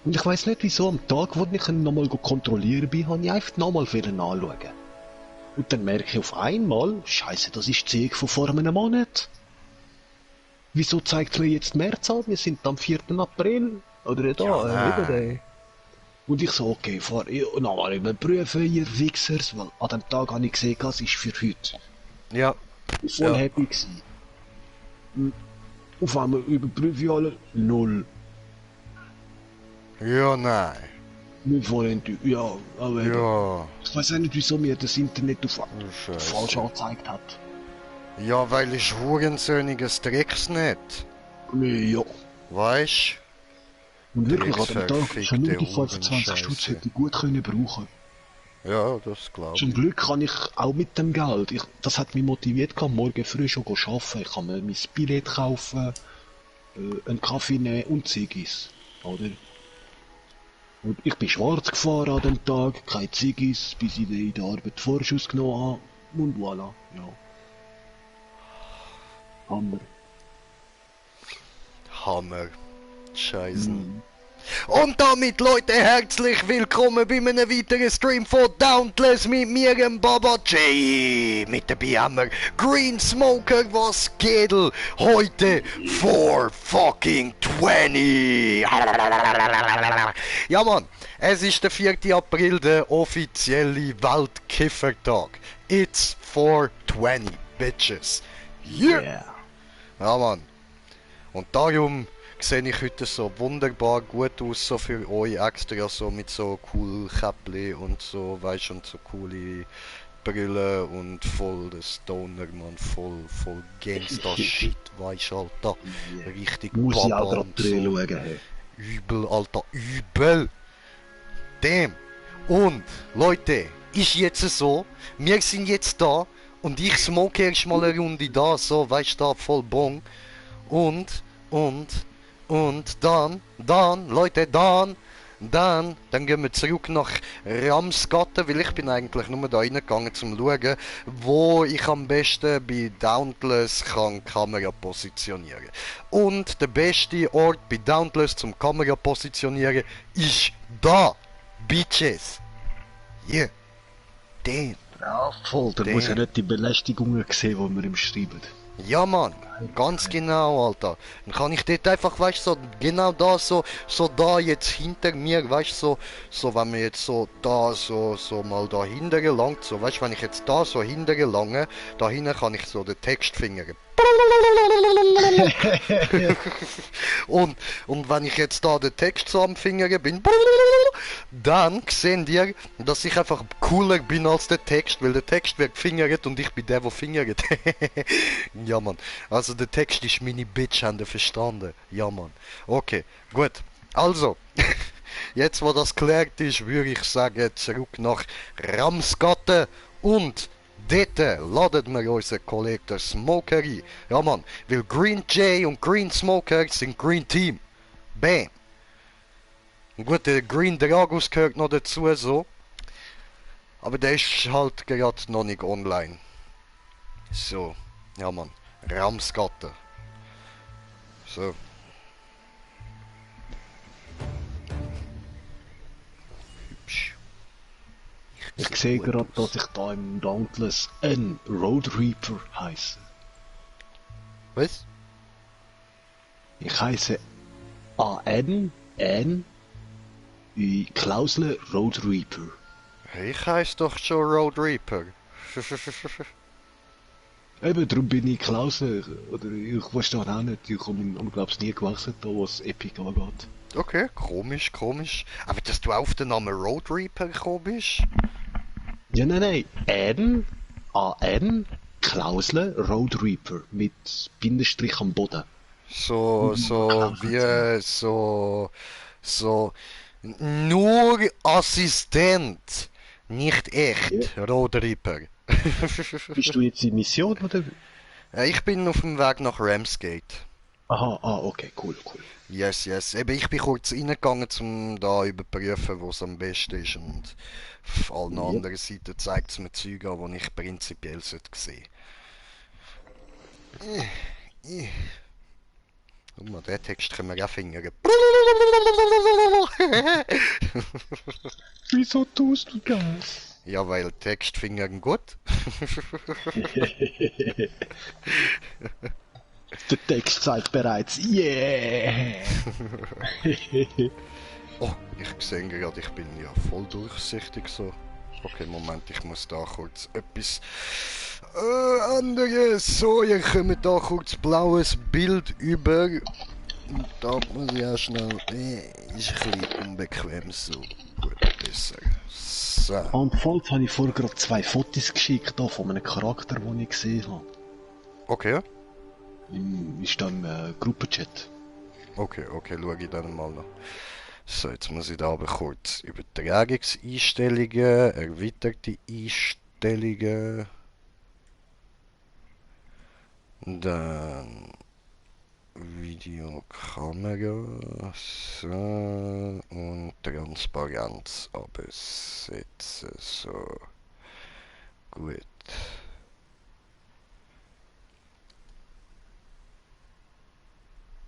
Und ich weiss nicht wieso, am Tag, wo ich ihn nochmal kontrollieren bin, habe ich einfach nochmal anschauen. Und dann merke ich auf einmal, Scheiße, das ist die Ziege von vor einem Monat. Wieso zeigt mir jetzt März an? Wir sind am 4. April. Oder Ja, da, nein. Und ich so, okay, fahr ich nochmal überprüfen, ihr Wichsers, weil an dem Tag habe ich gesehen, das ist für heute. Ja. Ich war voll Ja. happy gewesen. Auf einmal überprüfe ich alle, null. Ja, nein. Nicht voll enttäuscht. Ja, aber eben. Ja. Ich weiß auch nicht, wieso mir das Internet auf Scheiße. falsch angezeigt hat. Ja, weil ich hurensöhniges Drecksnet. Ja. Weißt? Und wirklich an dem Tag Drecksverfickte schon nur die 25 Hurenscheiße. Stutz hätte ich gut können brauchen. Ja, das glaube Zum ich. Glück kann ich auch mit dem Geld, das hat mich motiviert, morgen früh schon arbeiten. Ich kann mir mein Billett kaufen, einen Kaffee nehmen und Ziggis, oder? Und ich bin schwarz gefahren an dem Tag, keine Ziggis, bis ich in der Arbeit Vorschuss genommen habe. Und voilà, ja. Hammer. Hammer. Scheißen. Und damit, Leute, herzlich willkommen bei einem weiteren Stream von Dauntless mit mir, dem Baba J. Mit dabei haben wir Green Smoker, was geht? Heute 4 fucking 20. Ja, Mann, es ist der 4. April, der offizielle Weltkiffertag. It's 420, bitches. Yeah. Ja, Mann. Und darum sehe ich heute so wunderbar gut aus, so für euch extra, so mit so cool Käppli und so, weißt und so coole Brille und voll der Stoner, man, voll Gangster-Shit, weißt Alter, richtig Muss ich auch Baba gerade und so. drin schauen. Hey. Übel, Alter, übel. Damn. Und, Leute, ist jetzt so, wir sind jetzt da und ich smoke erst mal eine Runde da, so, weißt du, da, voll Bon. Und dann, Leute, dann gehen wir zurück nach Ramsgatten, weil ich bin eigentlich nur da reingegangen zum schauen, wo ich am besten bei Dauntless kann Kamera positionieren. Und der beste Ort bei Dauntless zum Kamera positionieren ist da, Bitches. Yeah. Damn. Ja, voll, da muss er nicht die Belästigungen sehen, die wir ihm schreiben. Ja, Mann, ganz genau, Alter. Dann kann ich dort einfach, weißt du, so, genau da, so da jetzt hinter mir, weißt du, so, wenn wir jetzt so da, so mal da hinten gelangt, so, weißt du, wenn ich jetzt da so hinten gelange, da hinten kann ich so den Text fingern. und wenn ich jetzt da den Text so am Fingern bin, dann seht ihr, dass ich einfach cooler bin als der Text, weil der Text wird gefingert und ich bin der fingert. Ja, Mann. Also der Text ist meine Bitch, habt ihr verstanden? Ja, Mann. Okay, gut. Also, jetzt wo das geklärt ist, würde ich sagen, zurück nach Ramsgatten und dort laden wir unseren Kollegen der Smoker ein. Ja, Mann, weil Green J und Green Smoker sind Green Team. Bam. Und gut, der Green Dragus gehört noch dazu, so. Aber der ist halt gerade noch nicht online. So, ja, Mann. Ramsgatten. So. Hübsch. Ich sehe gerade, dass ich da im Dauntless ein Road Reaper heiße. Was? Ich heiße N wie Klausel Road Reaper. Ich heiß doch schon Road Reaper. Eben, darum bin ich Klausel, oder ich weiß auch nicht, ich habe glaub's nie gewechselt, da was Epic angeht. Okay, komisch. Aber dass du auf den Namen Road Reaper gekommen bist? Ja, nein, N, Klausel Road Reaper, mit Bindestrich am Boden. So, nur Assistent, nicht echt, Road Reaper. Bist du jetzt in Mission, oder? Ich bin auf dem Weg nach Ramsgate. Aha, okay, cool. Yes. Eben, ich bin kurz reingegangen, um da überprüfen, wo es am besten ist. Und auf allen anderen Seiten zeigt es mir Züge an, die ich prinzipiell sehen sollte. Guck mal, den Text können wir auch fingern. Wieso tust du das? Ja, weil Textfingern gut. Der Text sagt bereits, yeah! Oh, ich sehe gerade, ich bin ja voll durchsichtig so. Okay, Moment, ich muss da kurz etwas anderes. So, ihr kommt da kurz blaues Bild über. Und da muss ich auch schnell. Ist ein bisschen unbequem so. Gut, besser. So. Andernfalls habe ich vorher gerade 2 Fotos geschickt da von einem Charakter, den ich gesehen habe. Okay. Ist da im Gruppenchat. Okay, schau ich dann mal noch. So, jetzt muss ich da aber kurz Übertragungseinstellungen, erweiterte Einstellungen. Dann Videokamera. So, und Transparenz absetzen. So. Gut.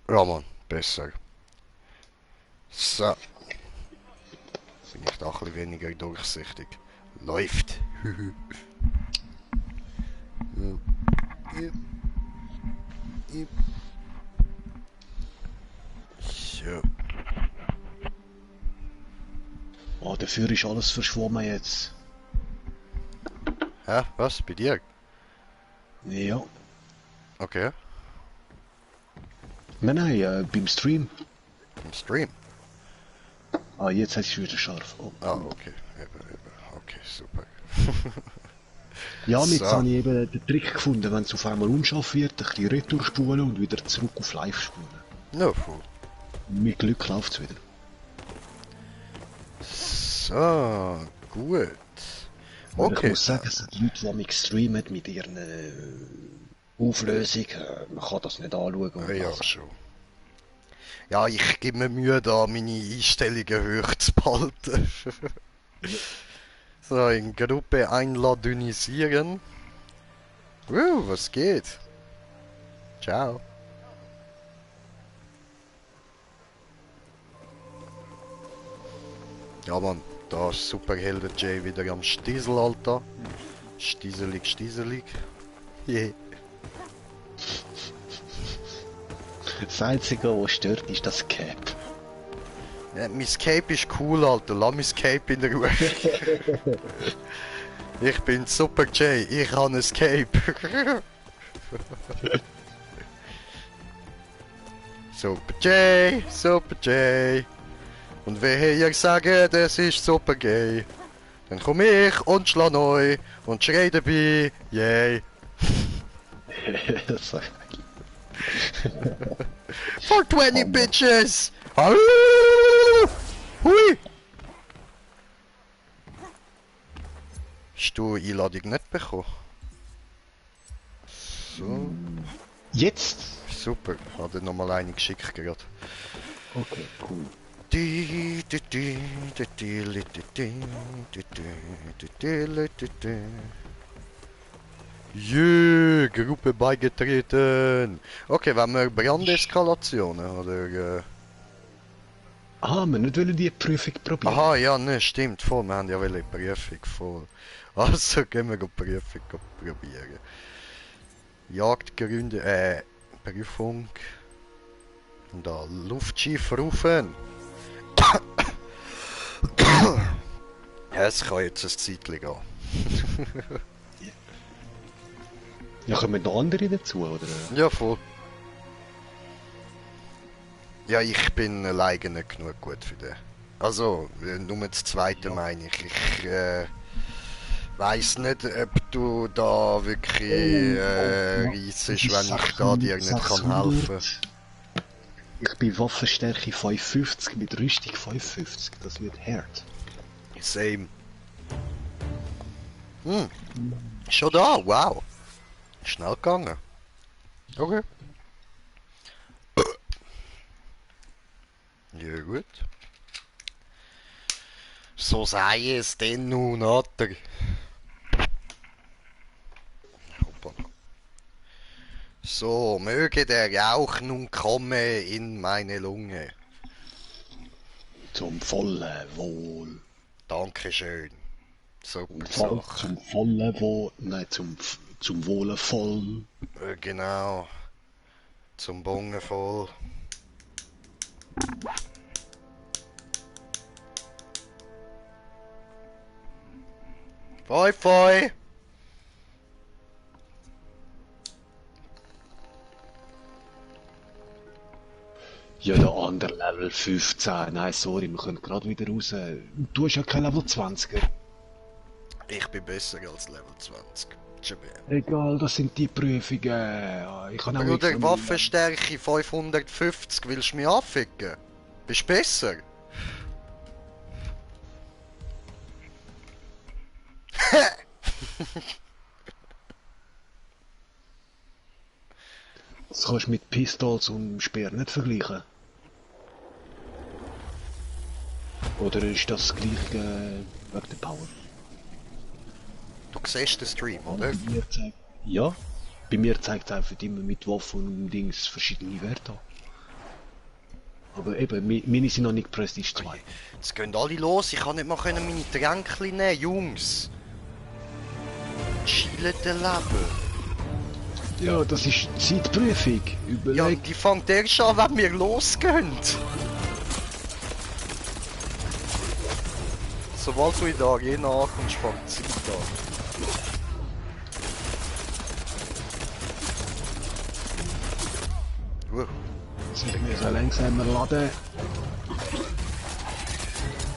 Ja, Mann, besser. So. Bin ich da ein bisschen weniger durchsichtig. Läuft. So. Oh, dafür ist alles verschwommen jetzt. Hä? Was? Bei dir? Ja. Okay. Nein, beim Stream. Im Stream. Ah, jetzt ist es wieder scharf. Oh, Ah, cool. okay. Eben. Okay, super. Ja, jetzt So. habe ich eben den Trick gefunden, wenn es auf einmal unscharf wird, ein bisschen retour spulen und wieder zurück auf live spulen. No, voll. Mit Glück läuft es wieder. So, gut. Aber ich Okay. muss sagen, es sind Leute, die mich streamen mit ihren Auflösungen. Man kann das nicht anschauen. Und Ja, das. schon. Ja, ich gebe mir Mühe, da meine Einstellungen hoch zu behalten. So, in Gruppe einladynisieren. Was geht? Ciao. Ja, Mann, da ist Superhelden Jay wieder am Stiesel, Alter. Stieselig. Yeah. Das Einzige, was stört, ist das Cap. Ja, mein Cape ist cool, Alter. Lass mein Cape in der Ruhe. Ich bin Super Jay, ich habe ein Cape. Super Jay. Und wenn ihr sagt, es ist super gay, dann komm ich und schlag neu und schrei dabei, yay. So. 420 bitches! Hallo! Hui! Hast du Einladung nicht bekommen? So, Jetzt? super. Hat er nochmal eine geschickt gerade. Okay, cool. Gruppe beigetreten. Okay, wenn wir Brandeskalationen oder... Ah, wir nicht wollen die Prüfung probieren. Aha, ja, ne, stimmt, voll. Wir haben ja eine Prüfung voll. Also gehen wir die Prüfung probieren. Jagdgründe, Prüfung. Und da Luftschiff rufen. Es kann jetzt ein Zeitchen gehen. Ja, kommen noch andere dazu, oder? Ja, voll. Ja, ich bin alleine nicht genug gut für den. Also, nur das zweite meine ich. Ich weiss nicht, ob du da wirklich reissest, wenn ich da dir nicht kann helfen. Ich bin Waffenstärke 55 mit Rüstung 55. Das wird hart. Same. Schon da, wow. Schnell gegangen. Okay. Ja gut. So sei es denn nun, oder? Hoppala. So, möge der Rauch nun kommen in meine Lunge. Zum vollen Wohl. Dankeschön. Super Voll Sache. zum vollen Wohl, nein, zum Wohle voll. Genau. Zum Bungen voll. Pfui, pfui. Ja, der andere Level 15. Nein, sorry, wir können gerade wieder raus. Du hast ja kein Level 20er. Ich bin besser als Level 20. Tschüss. Egal, das sind die Prüfungen. Ja, ich kann auch Bruder, extra Waffenstärke 550, willst du mich anficken? Bist du besser? Das kannst du mit Pistols und Speer nicht vergleichen. Oder ist das gleich wegen der Power? Du siehst den Stream, oder? Ja, bei mir zeigt es einfach immer mit Waffen und Dings verschiedene Werte an. Aber eben, meine sind noch nicht Prestige 2. Jetzt gehen alle los, ich kann nicht mal meine Tränke nehmen, Jungs. Chillen Leben. Ja, das ist Zeitprüfung. Ja, Überleg. die fängt erst an, wenn wir losgehen. Sobald du in der Arena ankommst, fängt die Zeit an. Ich muss so langsamer laden.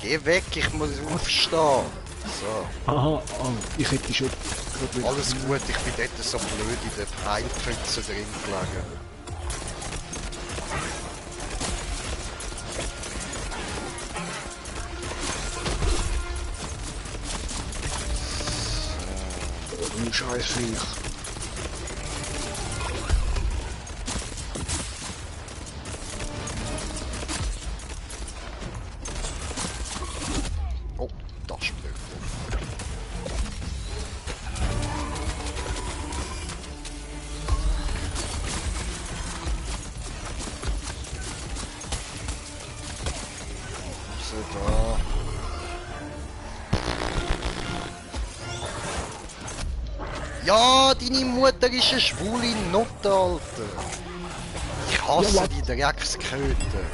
Geh weg, ich muss aufstehen. So. Aha, oh, ich hätte schon... Alles gut, ich bin dort so blöd in der Heilpfütze drin gelegen. Du Scheißviech. Oh, das ist blöd. So, da. Ja, deine Mutter ist eine schwule Nutte, Alter. Ich hasse Ja, die Drecksköter.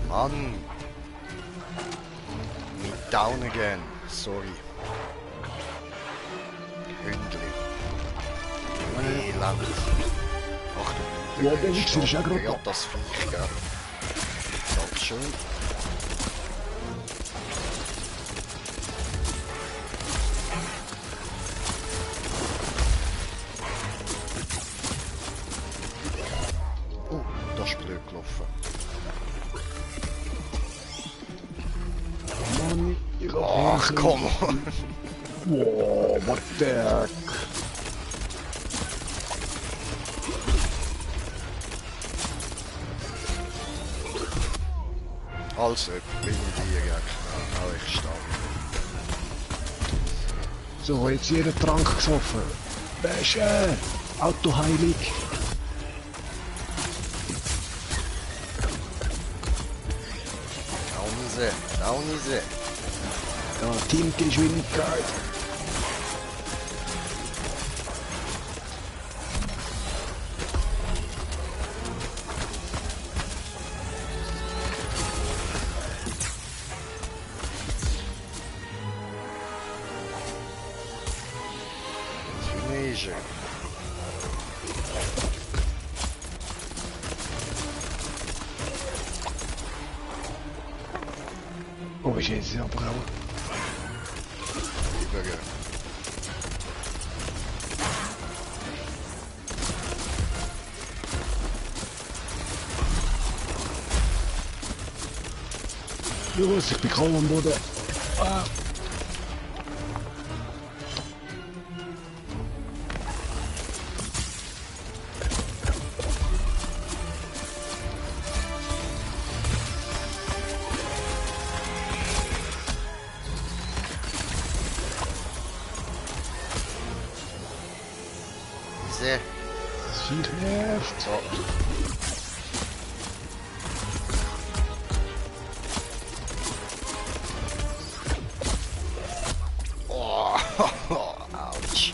Mann. Mit down again. Sorry. Hündli. Elend. Ach du Ja, der Wichser ist auch gerade ja, das Viech, gell. Dankeschön. Das ist blöd gelaufen. Mann, ich hab... Ach, komm. Wow, what the heck? Also, bin ich hier, ja. Oh, ich stehe. So, jetzt jeder Trank gesoffen. Wäsche! Autoheilig! Down ist er. Ja, Teamgeschwindigkeit. Teenager. Oh, ist jetzt abgehauen. Übergehen. Los, ich bin kaum am Boden. Ah. Sehr. Das Viech nervt. So. Autsch.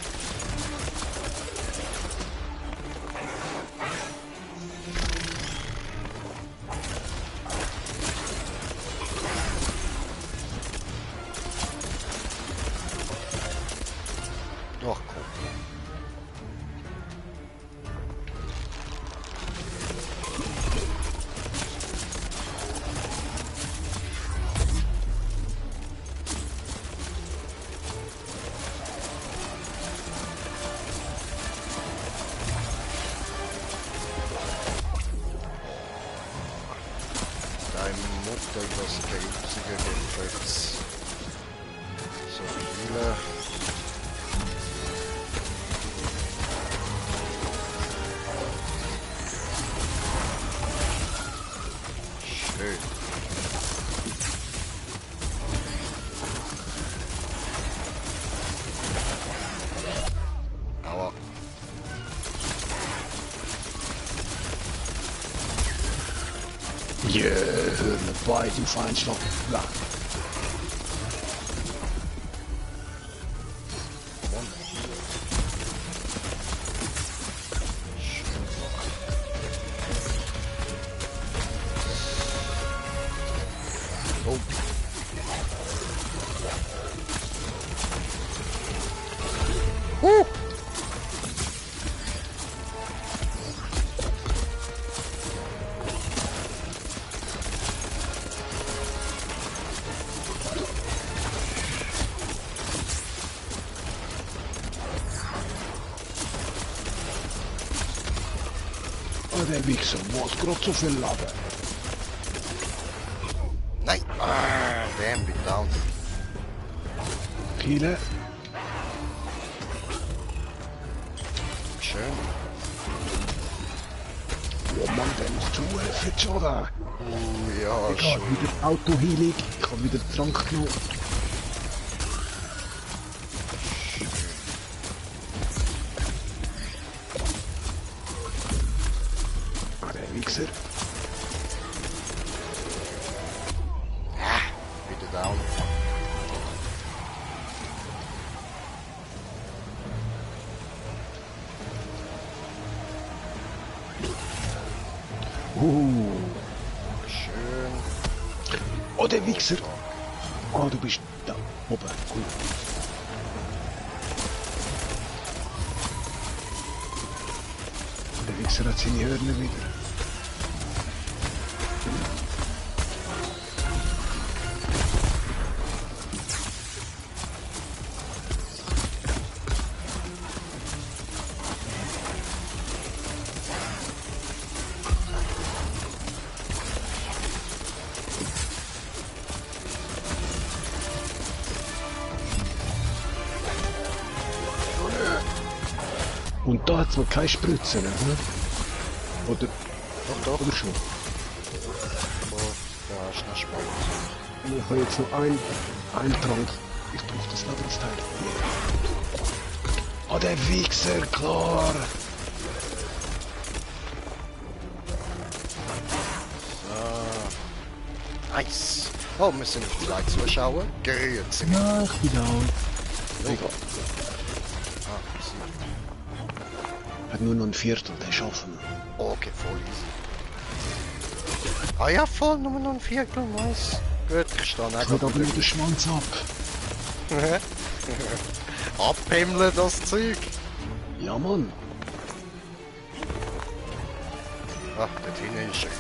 Ach komm. Deine Mutter, das geruchsige Gefechts. So viele. Schön. Aua. Yeah, hör mir bei, du Feinschlag. Ja. Oh. Oh, der Wichser, was gerade so viel Leben. Nein. Ah, damn, bin down. Viele. Schön. Oh Mann, der macht schon viel Schaden. Ja, Egal, schön. wieder Autoheilung. Ich habe wieder Trank genommen. Ah, der Wichser. Wieder down. Schön. Oh, der Wichser. Oh, du bist da oben. Cool. Der Wichser hat seine Hörner wieder. Und da hat es wohl keine Spritze, ne? Oder, Doch. oder schon? Oh, da ist noch spannend. Ich habe jetzt noch einen Trank. Ich brauche das Lebensteil. Oh, der Wichser, klar! Nice. Oh, wir sind zwei Zuschauer. Grüezi. Ja, ich bin da. Egal. Ah, sie. Hat nur noch ein Viertel, den schaffen wir. Okay, voll easy. Ah ja, voll, nur noch ein Viertel, nice. Gut, ich stehe Ich will aber nur den Schwanz ab. Abhimmeln, das Zeug. Ja, Mann. Ah, dort hinten ist er.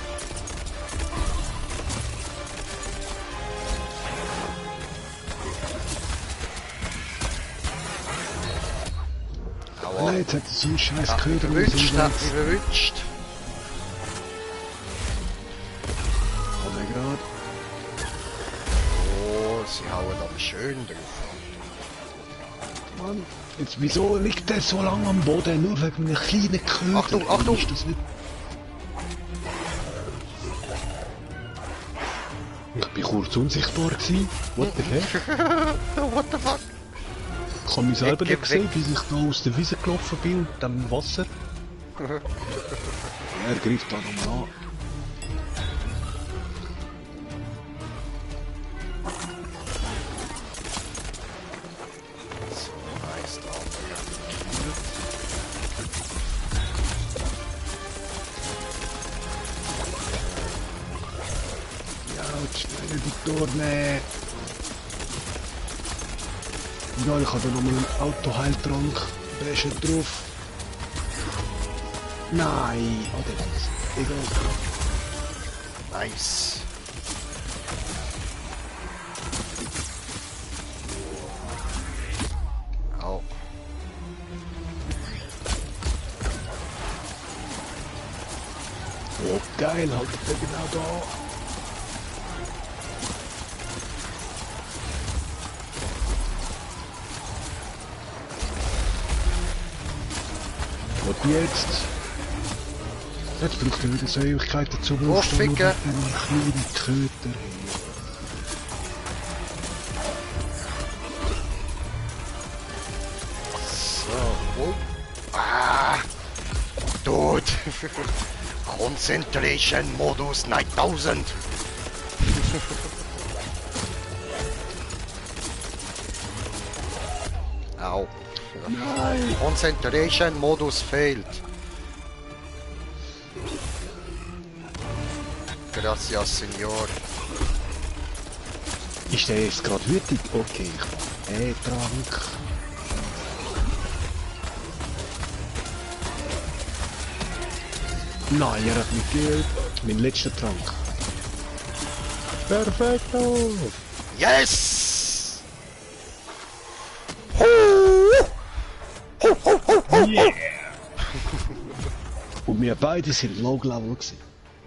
Aua. Nein, jetzt hat er so einen scheiß Hat mich Köder. verwünscht, hat mich verwünscht. Komm mal grad. Oh, sie hauen aber schön drauf. Mann, jetzt, wieso liegt der so lange am Boden? Nur wegen einem kleinen Köder. Achtung, Achtung! Ist das nicht... Ich bin kurz unsichtbar gewesen. What the heck? What the fuck? Ich habe mich selber Ecke nicht gesehen, weg. bis ich da aus der Wiese gelaufen bin und dann im Wasser. Er greift da nochmal an. So. Schnell die Torne. Ja, ich habe noch mal einen Autoheiltrank. Der ist nicht drauf. Nein, oh, der ist egal. Nice. Au. Oh, geil, halt der genau da. Und jetzt? Jetzt braucht er wieder so Ewigkeiten zum Oh, Aufstehen. Ficke. Einen kleinen Köter. So. Oh. Ah. Tot. Concentration Modus 9000. Au. Nein! Concentration Modus failed. Gracias, Senor. Ist der jetzt gerade wütig? Okay, ich mache Trank. Nein, er hat mich gekillt. Mein letzter Trank. Perfekto! Yes! Yeah! Und wir beide sind Low-Level gewesen.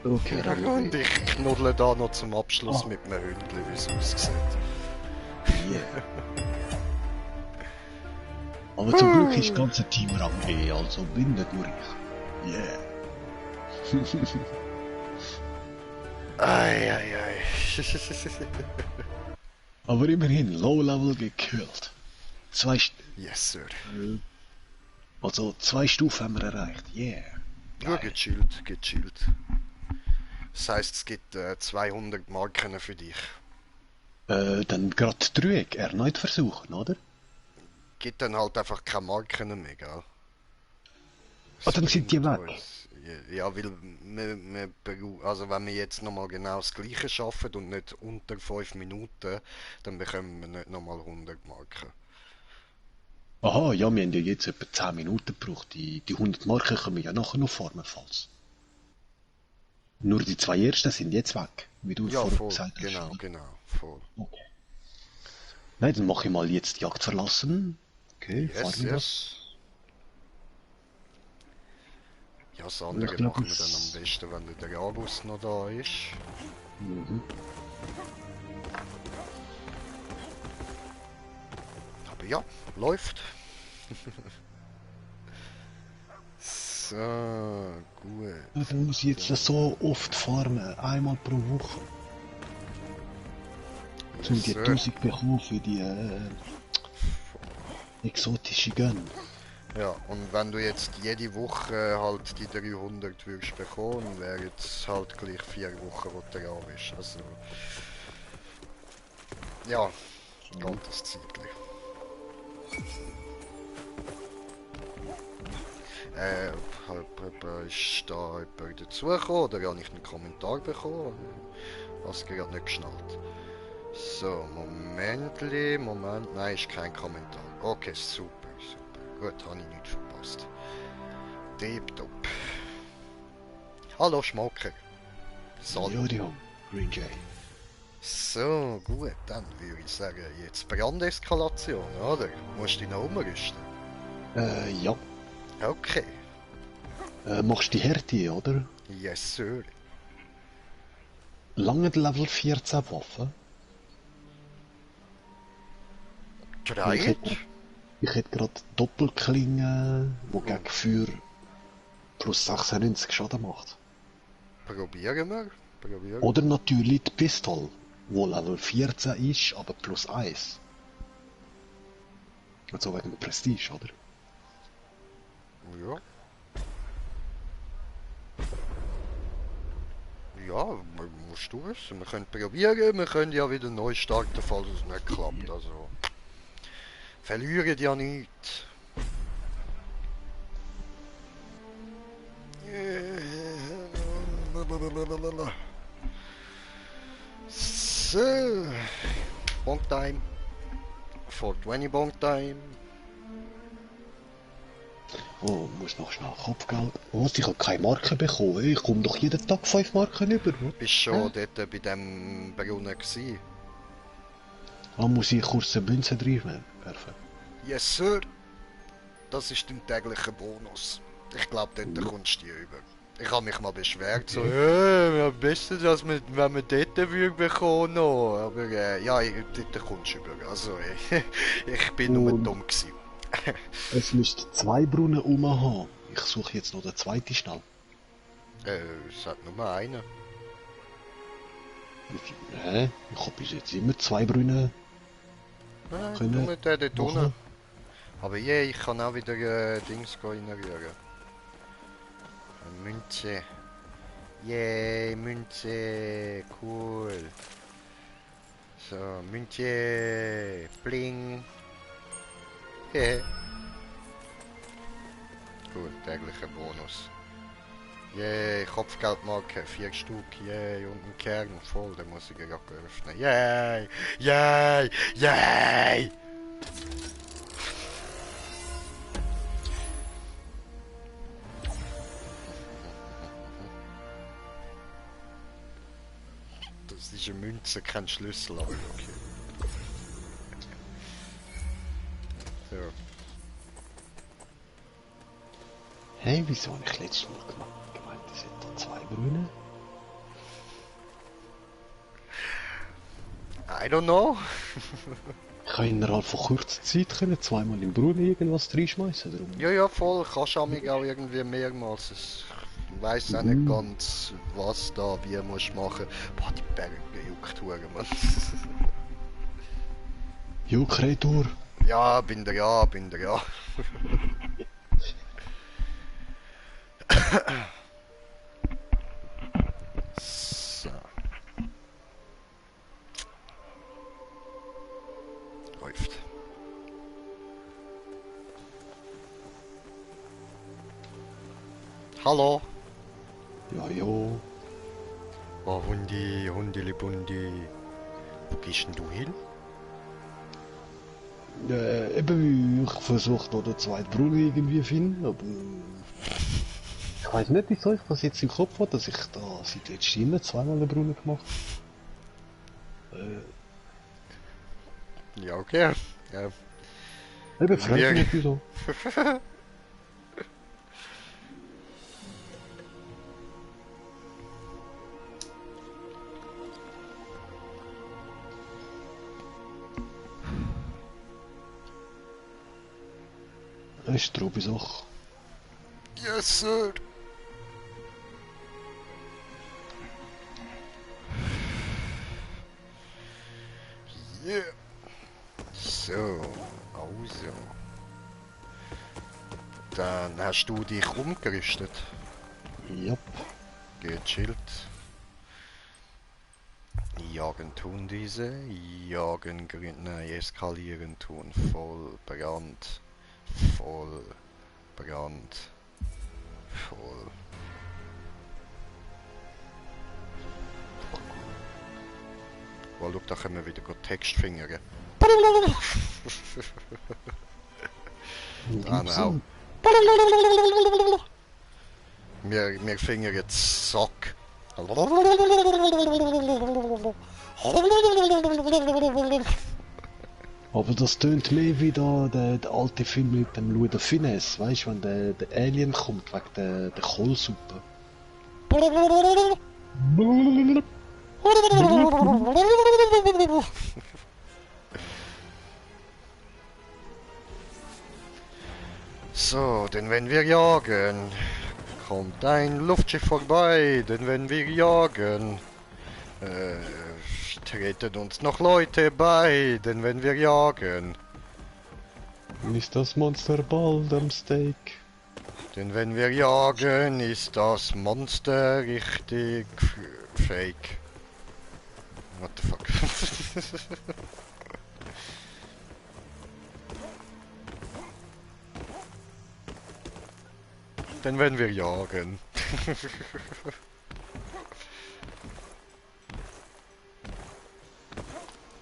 Okay, Und ich knuddle da noch zum Abschluss Oh. mit einem Hündchen, wie es aussieht. yeah. Aber zum Glück ist das ganze Team Rang B, also bin nicht nur ich. Yeah. Ei, ei, ei. Aber immerhin Low-Level gekillt. Yes, sir. Also 2 Stufen haben wir erreicht. Yeah. Ja, gechillt, gechillt. Das heisst, es gibt 200 Marken für dich. Dann gerade Trüeg erneut versuchen, oder? Gibt dann halt einfach keine Marken mehr, gell? Ah, dann sind die bringt weg. uns- Ja, weil also wenn wir jetzt nochmal genau das gleiche schaffen und nicht unter 5 Minuten, dann bekommen wir nicht nochmal 100 Marken. Aha, ja, wir haben ja jetzt etwa 10 Minuten gebraucht. Die 100 Marken können wir ja nachher noch formen, falls. Nur die 2 ersten sind jetzt weg, wie du Ja, vorher voll, gesagt hast. genau, oder? genau, voll. Okay. Nein, dann mache ich mal jetzt die Jagd verlassen. Okay, Yes, fahren wir yes. Ja, das Ich andere glaub, machen wir es- dann am besten, wenn der August noch da ist. Mhm. Aber ja, läuft. So, gut. Ja, dann muss ich jetzt so oft farmen, einmal pro Woche. Um die Sir. 1000 bekommen für die exotische Gun. Ja, und wenn du jetzt jede Woche halt die 300 würdest bekommen, wäre jetzt halt gleich 4 Wochen, wo du dran bist. Also, ja, geht das Zeitlich. Ist da jemand dazugekommen oder habe ich einen Kommentar bekommen? Was gerade nicht geschnallt. So, Moment, nein, ist kein Kommentar. Okay, super, super. Gut, habe ich nicht verpasst. Tipptopp. Hallo Schmocker. Salut. Jojo, Green Jay. So, gut, dann würde ich sagen, jetzt Brandeskalation, oder? Musst du dich noch umrüsten? Ja. Okay. Machst die Härte, oder? Yes, sir. Lange Level 14 Waffen. Drei? Ich hätte gerade Doppelklinge, wo gegen Feuer plus 96 Schaden macht. Probieren wir. Probieren. Oder natürlich die Pistole, wo Level 14 ist, aber plus 1. Also wegen dem Prestige, oder? Ja. Ja, musst du wissen. Wir können probieren, wir können ja wieder neu starten, falls es nicht klappt. Also, verlieren ja nichts. So. Bonk time. 420 Bonk time. Oh, muss noch schnell Kopfgeld. Was, ich habe keine Marke bekommen. Ich komme doch jeden Tag 5 Marken über. Bist schon dort bei dem Brunnen gsi? Ah, muss ich kurz eine Münze werfen? Yes, Sir. Das ist dein täglicher Bonus. Ich glaube, dort kommst du die über. Ich habe mich mal beschwert, so, ja, am besten, dass wir, wenn wir dort würde bekommen noch. Aber ja, dort kommst du über. Also, ich bin nur dumm gewesen. Es müsste 2 Brunnen haben. Ich suche jetzt noch den zweiten schnell. Es hat nur einen. Hä? Ich habe bis jetzt immer 2 Brunnen können Nur der dort machen. unten. Aber je, ich kann auch wieder Dings reinrühren. Münze. Yay, Münze. Cool. So, Münze. Bling. Hehe. Gut, täglicher Bonus. Yay, Kopfgeldmarke, 4 Stück, yay, und ein Kern voll, den muss ich gerade öffnen. Yay, yay, yay! Das ist eine Münze, kein Schlüssel, aber okay. So. Hey, wieso habe ich letztes Mal gemeint, es hat da 2 Brunnen? I don't know. Ich habe innerhalb von kurzer Zeit können 2-mal im Brunnen irgendwas reinschmeißen. Darum. Ja, voll, kannst du auch irgendwie mehrmals. Ich weiss auch nicht ganz, was da wie musst machen. Boah, die Berge juckt hure, Mann. Jo, Kreatur. Ja, bin da ja. So. Läuft. Hallo. Ja, jo. Oh, Hundili Bundi. Wo gehst denn du hin? Eben, ich versuche noch den zweiten Brunnen irgendwie zu finden, aber ich weiß nicht, wieso ich das jetzt im Kopf habe, dass ich da seit letztem Jahr 2-mal den Brunnen gemacht habe. Ja, okay. Ja. Eben, frag mich nicht wieso. Das ist eine grobe Sache. Yes, Sir. Yeah. So, also. Dann hast du dich umgerüstet. Yep. Gechillt. Jagen tun diese. Jagen grün. Nein, eskalieren tun. Voll Brand. Voll Brand. Voll. Oh, schau, da können wir wieder Text fingern. Dann auch. Wir fingern Sack. Aber das tönt mehr wie da der alte Film mit dem Louis de Funès, weißt du, wenn der Alien kommt wegen der Kohlsuppe. So, denn wenn wir jagen, kommt ein Luftschiff vorbei, denn wenn wir jagen, treten uns noch Leute bei, denn wenn wir jagen, Ist das Monster bald am Steak? denn wenn wir jagen, ist das Monster richtig fake. What the fuck? Denn wenn wir jagen.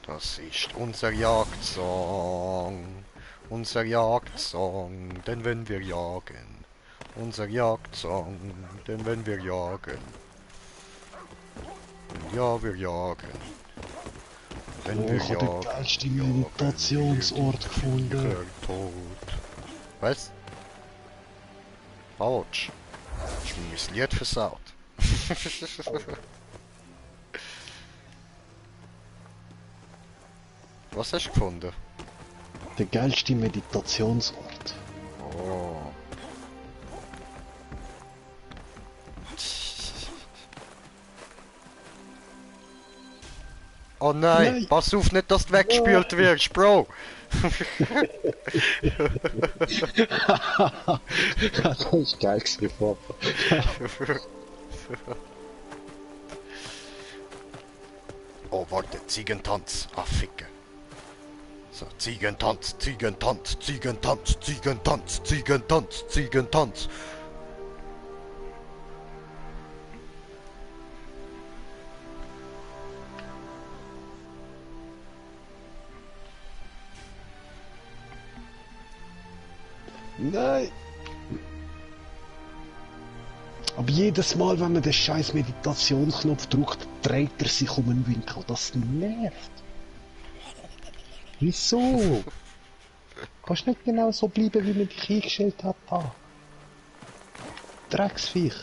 Das ist unser Jagdsong. Unser Jagdsong, denn wenn wir jagen. Unser Jagdsong, denn wenn wir jagen. Ja, wir jagen. Wenn wir ich habe den jagen, geilsten jagen Meditationsort wir gefunden. Tiger tot. Was? Autsch. Hast du mir das Lied versaut? Was hast du gefunden? Der geilste Meditationsort. Oh. Oh nein, Nein. pass auf nicht, dass du weggespült wirst, Bro. Das ist geil gewesen, Papa. Oh, warte, Ziegentanz. Ah, Ficke. So, Ziegentanz, Ziegentanz, Ziegentanz, Ziegentanz, Ziegentanz, Ziegentanz. Nein. Aber jedes Mal, wenn man den scheiß Meditationsknopf drückt, dreht er sich um einen Winkel. Das nervt. Wieso? Kannst nicht genau so bleiben, wie man dich eingestellt hat. Da. Drecksviech.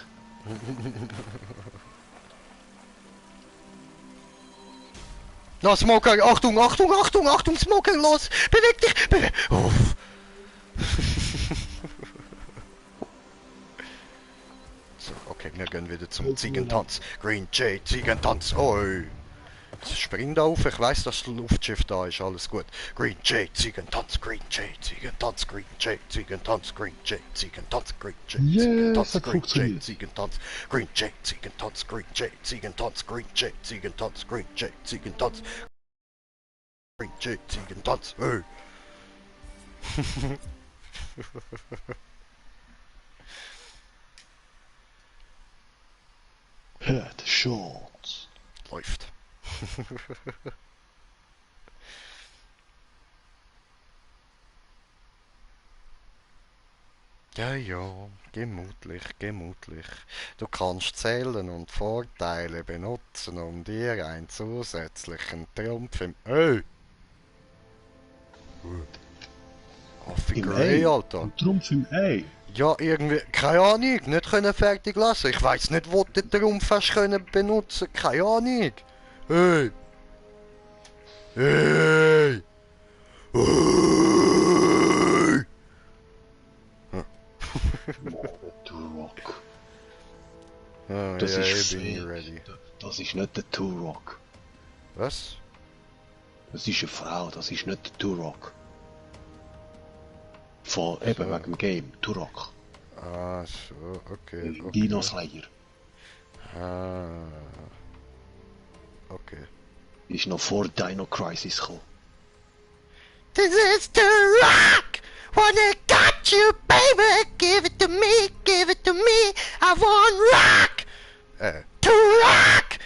Na, Smoker, Achtung, Achtung, Achtung, Achtung, Smoker, los! Beweg dich! Uff. So, okay, wir gehen wieder zum Ziegentanz. Green Jay, Ziegentanz, oi! Spring da auf, ich weiss, dass das Luftschiff da ist, alles gut. Green Jay, Ziegentanz, Green Jay, Ziegentanz, Green Jay, Ziegentanz, Green Jay, Ziegentanz, Green Jay, Ziegentanz, Green Jay, Ziegentanz, Green Jay, Ziegentanz, Green Jay, Ziegentanz, Green Jay, Ziegentanz, Green Jay, Ziegentanz, Green Jay, Ziegentanz, ey! Hört Shorts. Läuft. Ja, ja, gemütlich, gemütlich. Du kannst zählen und Vorteile benutzen, um dir einen zusätzlichen Trumpf im... Hey! Im Ey, Ei. Alter. Ein Trumpf im Ei. Ja, irgendwie, keine Ahnung, nicht können fertig lassen. Ich weiß nicht, wo du den Trumpf hast können benutzen, keine Ahnung. Hey! Hey! Hey! Turok. Oh, Das ja, ist ich bin fake. ready. Das ist nicht der Turok. Was? Das ist eine Frau, das ist nicht der Turok. Von eben So. wegen dem Game, Turok. Ah, so, okay, okay. Dino Slayer. Ah. Okay. Ist noch vor Dino Crisis gekommen. This is the rock! Wanna got you, baby! Give it to me, give it to me! I want rock! To rock!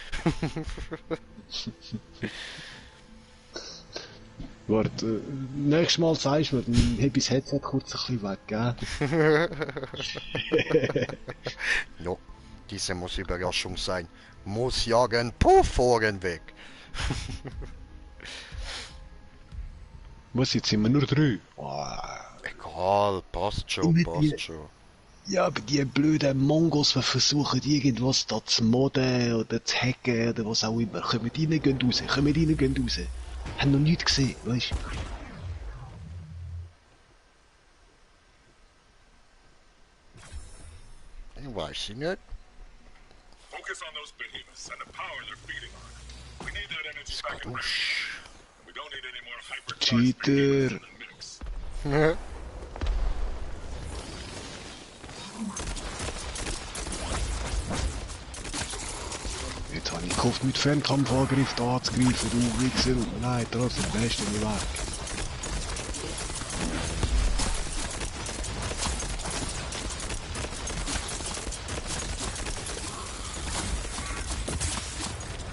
Warte, nächstes Mal sagst du mir, dann heb ich das Headset kurz ein bisschen weg, gell? No, diese muss Überraschung sein. Muss jagen, puff, Ohren weg. Was, jetzt sind wir nur 3? Egal, passt schon, Mit passt dir. schon. Ja, aber die blöden Mongos, die versuchen irgendwas da zu modden oder zu hacken oder was auch immer. Kommen rein, gehen raus, kommen rein, gehen raus. Haben noch nichts gesehen, weißt du? Ich weiß ich nicht. Focus on those behemoths and the power they're feeding on. We need that energy back in Skadusch. We don't need any more hyper Cheater. in the mix. Jetzt habe ich gehofft, mit Fernkampfangriff da anzugreifen, du Wichser. Nein, trotzdem, der ist nicht weg.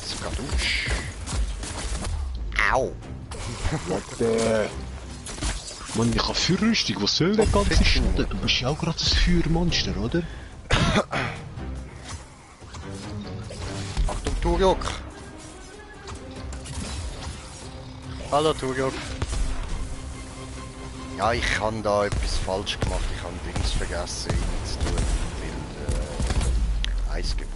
Skadusch. Au! Warte. Mann, ich hab Feuerrüstung, was soll der ganze Schaden? Du bist ja auch gerade ein Feuermonster, oder? Achtung, Turok! Hallo, Turok. Ja, ich habe da etwas falsch gemacht. Ich habe Dings vergessen, ihn zu tun. Wild Eisgebirge.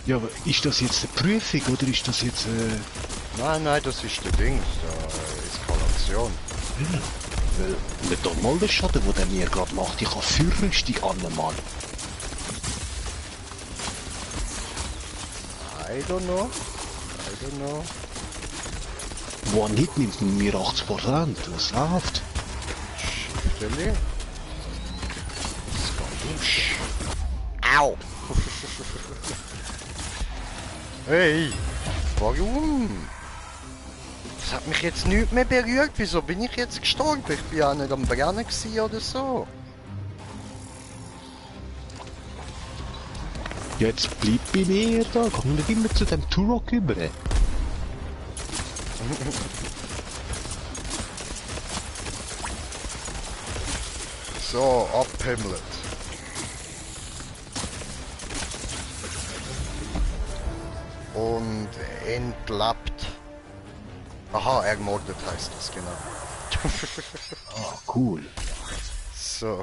Ja, aber ist das jetzt eine Prüfung oder ist das jetzt Nein, das ist der Dings, Eskalation. ja, weil nicht normal der Schaden, den der mir gerade macht. Ich hab Feuerrüstung an, Mann. I don't know. Wo nicht nimmt man mir 80%. Was läuft? Stelle. Au! Hey! Warum? Das hat mich jetzt nicht mehr berührt. Wieso bin ich jetzt gestorben? Ich bin ja nicht am Brennen gewesen oder so. Jetzt bleib bei mir da. Komm nicht immer zu dem Turok über. So, abhimmelt. Und entlabt. Aha, ermordet heißt das, genau. Ah, cool. So.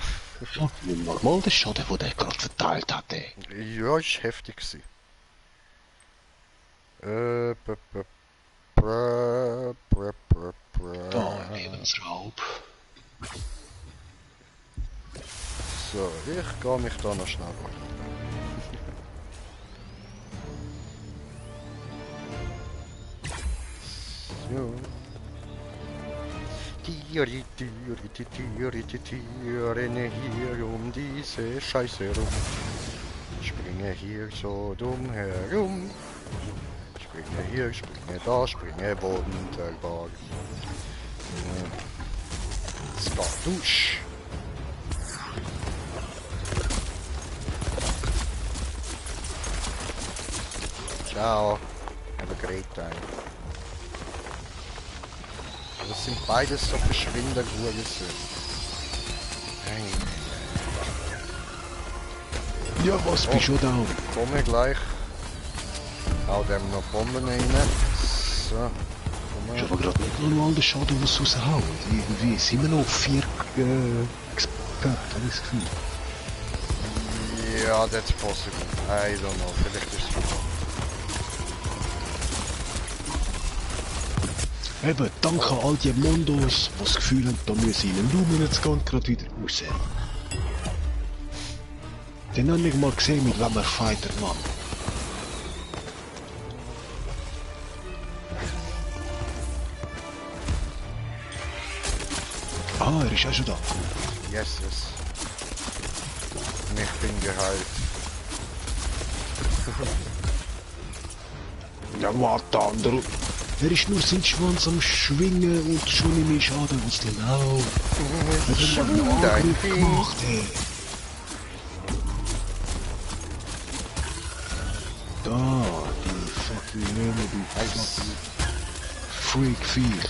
Ja, nimm normal den Schaden, den der gerade verteilt hat, ey. Ja, ist heftig gewesen. Bra. Da, Lebensraub. So, ich gehe mich da noch schnell rein. So. Renne hier um diese Scheiße rum. Springe hier so dumm herum. Springe hier, springe da, springe wunderbar. Skatusch. Ciao. Have a great time. Das sind beides so verschwindend Uhrgüsse. Ja, was bist du da? Komme gleich. Hau dem noch Bomben rein. So. Ich habe gerade nicht normal den Schaden, was raushauen. Irgendwie sind wir noch 4 Experten, habe ich das Gefühl. Ja, that's possible. I don't know. Vielleicht ist es gut. Eben, danke all die Mondos, die das Gefühl haben, da müssen in den Raum jetzt gehen, gerade wieder raus. Den habe ich mal gesehen, mit wem er fighter, Mann. Ah, er ist auch schon da. Yes. Und ich bin geheilt. Ja, warte, andere. Er ist nur seinen Schwanz am Schwingen und schon in mir Schaden, was denn auch. Er hat einen Angriff gemacht, ey. Da, die fucking Löhne, die fucking Freak-Viech.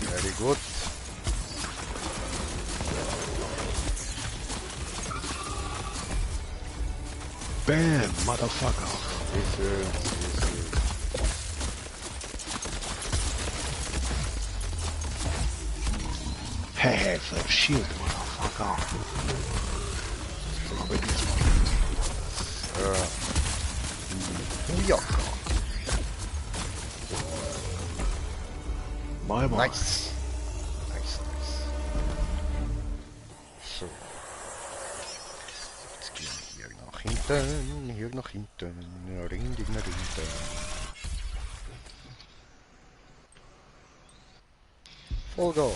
Very good. Bam, Motherfucker. Diese. Hey, verschielt, Motherfucker. Ja. Bye, bye. Nice. So. Jetzt gehen wir hier nach hinten. Ring. Vollgas.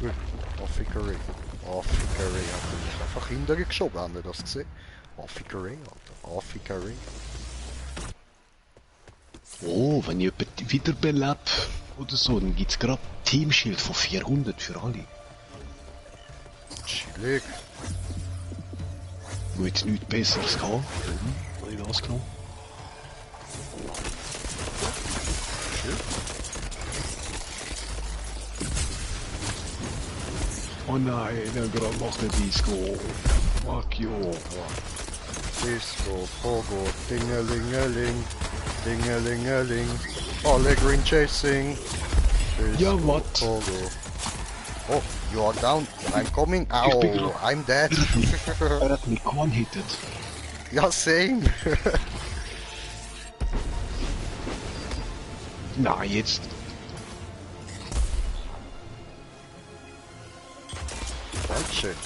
Gut. Affikerei. Hat er mich einfach hintergeschoben, haben wir das gesehen? Affikerei, Alter. Affikerei. Oh, wenn ich jemanden wiederbelebe oder so, dann gibt's gerade Teamschild von 400 für alle. Chillig. Wo jetzt nichts Besseres kann. Habe ich das genommen? Oh nein, der gerade macht der Disco. Fuck you. Disco, Pogo, Dingelingeling, Dingelingeling, alle Green Chasing. Disco, Ja, what? Pogo. Oh, you are down. I'm coming. Ich bin Ow, I'm dead. Er hat mich one-hitted. Ja, same. Nein, jetzt. Dankeschön.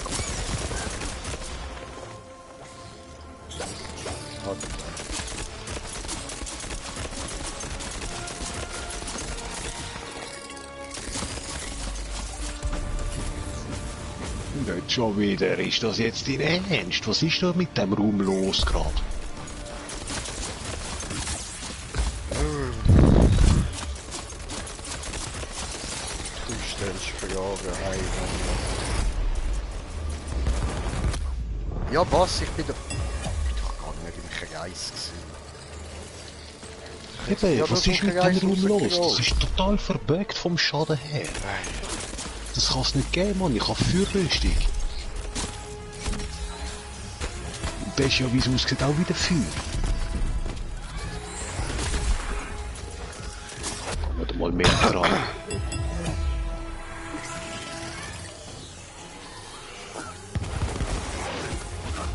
Nicht schon wieder. Ist das jetzt dein Ernst? Was ist da mit dem Raum los gerade? Du stellst Fragen ein. Ja, was? Ich bin doch gar nicht im Kreis gewesen. Eben, Ja, was das ist mit dem Kreis Raum los? rausgerollt. Das ist total verbuggt vom Schaden her. Das kann es nicht geben, Mann. Ich habe Feuerrüstung. Das ist ja, wie es aussieht, auch wieder Feuer. Kommen wir mal mehr dran.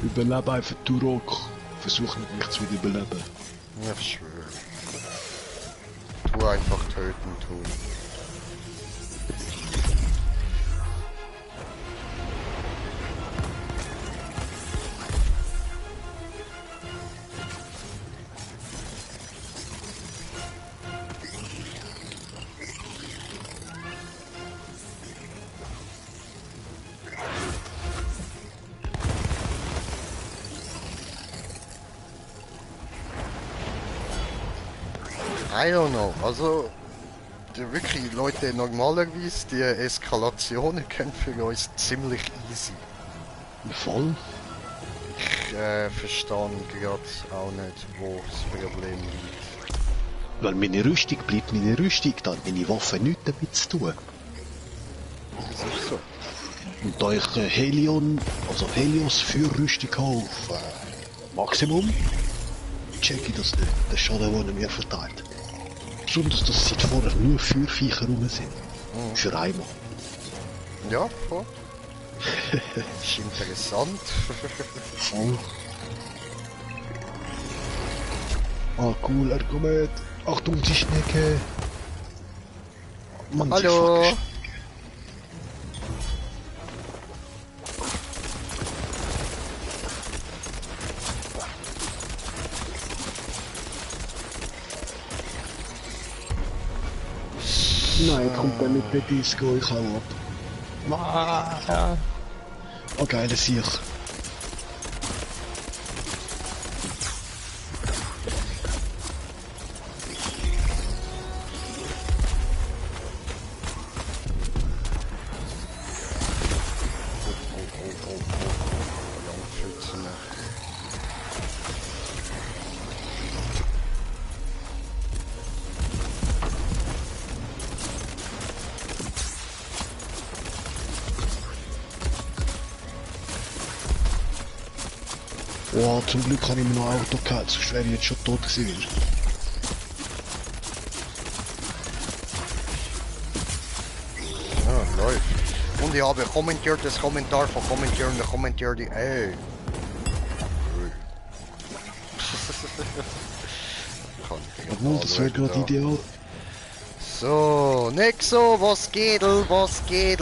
Überlebe einfach, Turok. Versuch nicht, mich zu überleben. Ja, ich schwöre. Tu einfach töten tun. I don't know, also wirklich Leute, normalerweise die Eskalationen können für uns ziemlich easy. Voll? Ich verstehe gerade auch nicht, wo das Problem liegt. Weil meine Rüstung bleibt meine Rüstung, da hat meine Waffe nichts damit zu tun. Das ist so. Und da ich Helios Feuerrüstung habe auf Maximum, check ich das nicht, der Schaden, den er mir verteilt. Besonders, dass seit vorher nur Feuerviecher rum sind. Für einmal. Ja, voll. Ist interessant. Oh. Ah, cool, er kommt. Achtung, die Schnecke. Mann, Hallo. sie fuck. Nein, kommt er mit der Disco, ich hau ab. Oh, geile Sieg. Wow, zum Glück habe ich mir noch ein Auto gehabt, sonst wäre ich jetzt schon tot gewesen. Ja, läuft. Und ich habe kommentiert das Kommentar von kommentierende Kommentier die. Ey. Obwohl, das wäre gerade ideal. So, Nexo, was geht? Was geht?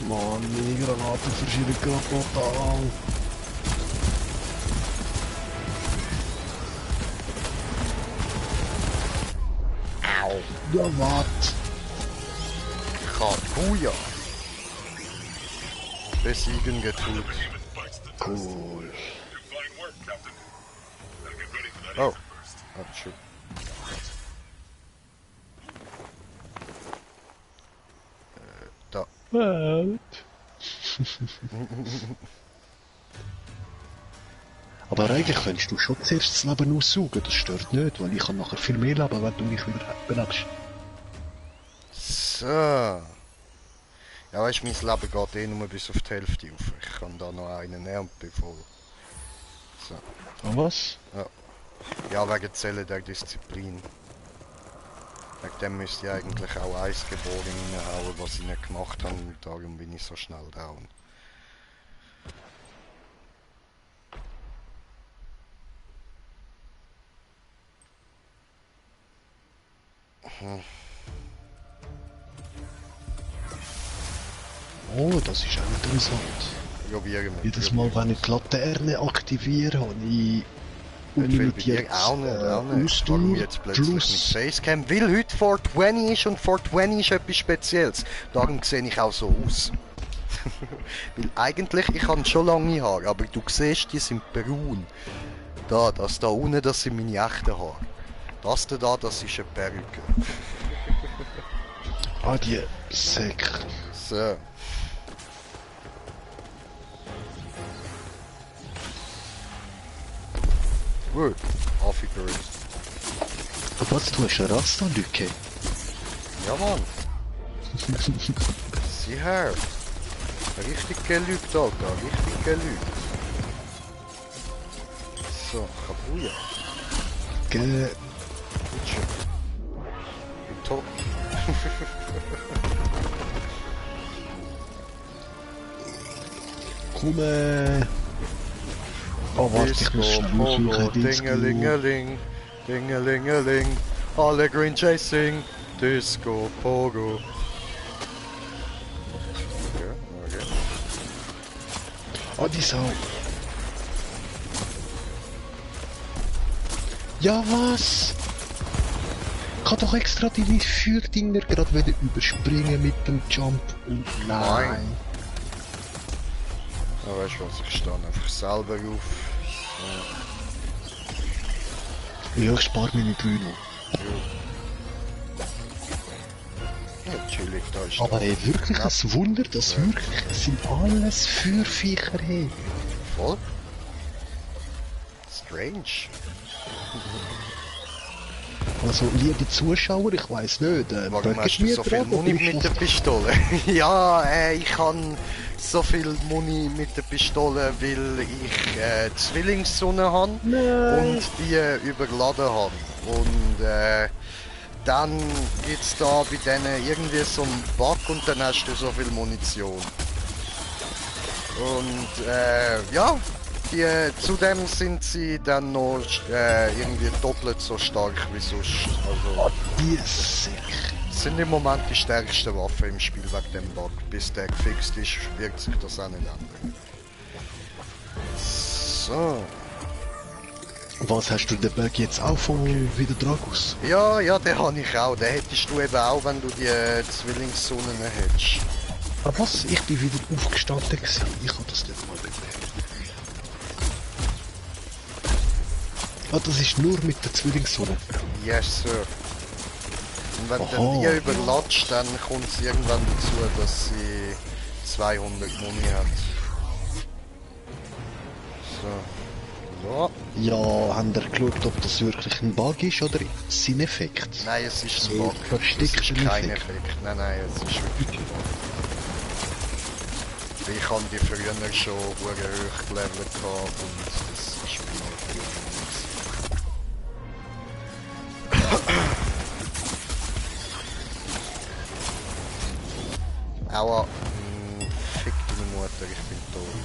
Mann, meine Granaten verschieben gerade total. Au. Ja, wat? Kaguya. Besiegen getut. Cool. Fine work, Captain. Now get ready for that Oh. exit burst. Oh, shoot. Welt. Aber eigentlich könntest du schon zuerst das Leben aussaugen, das stört nicht, weil ich kann nachher viel mehr leben, wenn du mich wieder belebst. So. Ja, weißt du, mein Leben geht eh nur bis auf die Hälfte auf. Ich kann da noch einen nehmen und bin voll. So. Und was? Ja, wegen Zellen der Disziplin. Wegen dem müsste ich eigentlich auch Eisgeboren reinhauen, was ich nicht gemacht habe, und darum bin ich so schnell down. Oh, das ist auch interessant. Probieren wir. Jedes Mal, wenn ich die Laterne aktiviere, habe ich unlimitiert Auch nicht. Ausdauer Warum jetzt plötzlich mit plus... Facecam? Weil heute 420 ist und 420 ist etwas Spezielles. Darum sehe ich auch so aus. Weil eigentlich, ich habe schon lange Haare, aber du siehst, die sind braun. Das da unten, das sind meine echten Haare. Das da, das ist eine Perücke. Ah, die Säck. So. Gut, aufgehört. Was, du hast eine Rasta-Lücke? Ja, Mann. Sieh her. Richtig gelügt, Alter. Richtig gelügt. So, Kabuja. Ge... Gut schön. Bin tot. Komm, Oh, warte, ich muss Disco, schnell Pogo, aussuchen, Disco. Dingelingeling, Dingelingeling, alle Green Chasing, Disco, Pogo. Okay. Oh, die Sau. Ja, was? Ich kann doch extra deine Feuerdinger gerade wieder überspringen mit dem Jump. Und nein. Ja, weißt du was, ich stehe einfach selber auf. Ja, ich spare meine 3 noch. Ja, chillig, da ist Aber der. ey, wirklich ein Wunder, dass wirklich, es sind alles Feuerviecher, hey. Voll? Strange. Also, liebe Zuschauer, ich weiss nicht, Warum böckt hast du mir so viel dran, Muni aber ich mit der Pistole? Ja, ich habe so viel Muni mit der Pistole, weil ich Zwillingssonne habe und die überladen habe. Und dann gibt's da bei denen irgendwie so einen Bug und dann hast du so viel Munition. Und ja, zudem sind sie dann noch irgendwie doppelt so stark wie sonst. Also, Die Säck. sind im Moment die stärksten Waffen im Spiel wegen dem Bug. Bis der gefixt ist, wirkt sich das auch nicht ändern. So. Was, hast du den Bug jetzt auch von wieder Dragus? Ja, den habe ich auch. Den hättest du eben auch, wenn du die Zwillingssonnen hättest. Aber was? Ich bin wieder aufgestanden gewesen. Ich habe das nicht mal bemerkt. Ah, das ist nur mit der Zwillingssonne. Yes, Sir. Und wenn du Aha. die überlatscht, dann kommt es irgendwann dazu, dass sie 200 Muni hat. So. Ja, haben ihr geschaut, ob das wirklich ein Bug ist oder sein Effekt? Nein, es ist ein So Bug. Es versteckter ist kein Effekt. Effekt. Nein, es ist wirklich ein Bug. Ich habe die früher schon hure hoch gelevelt gehabt und das ist mir noch früher. Aua. Fick deine Mutter, ich bin tot.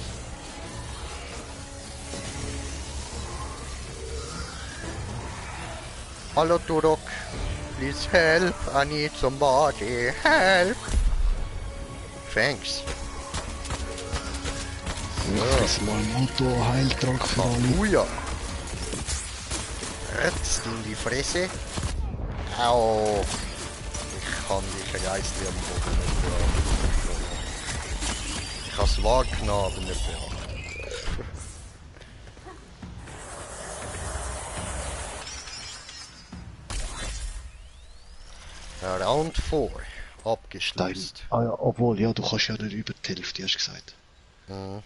Hallo Turok. Please help. I need somebody. Help. Thanks. Ich mal Motto, Heiltrank für alle. Halleluja. Rotzt in die Fresse. Au. Ich kann dich geistlich am Boden nicht beachten. Ich habe es wahrgenommen, aber nicht beachtet. Round 4. Abgeschlossen. Ah ja, obwohl, ja, du kannst ja nicht über die Hälfte, hast du gesagt. Mhm.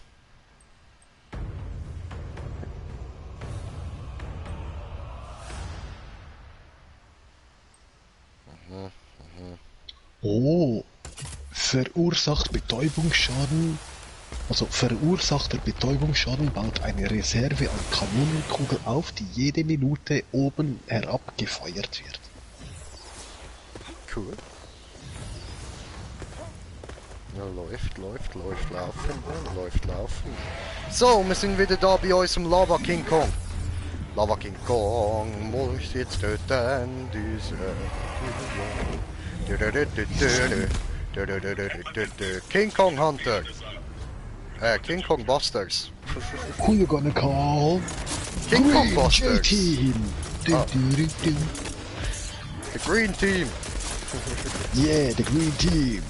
Oh, verursachter Betäubungsschaden baut eine Reserve an Kanonenkugel auf, die jede Minute oben herab gefeuert wird. Cool. Ja, läuft, laufen. So, wir sind wieder da bei unserem Lava King Kong. Lava King Kong muss jetzt töten, King Kong Hunter. King Kong Busters. Who you gonna call? King Kong Green Busters. J-Team. The Green Team. Yeah, the Green Team.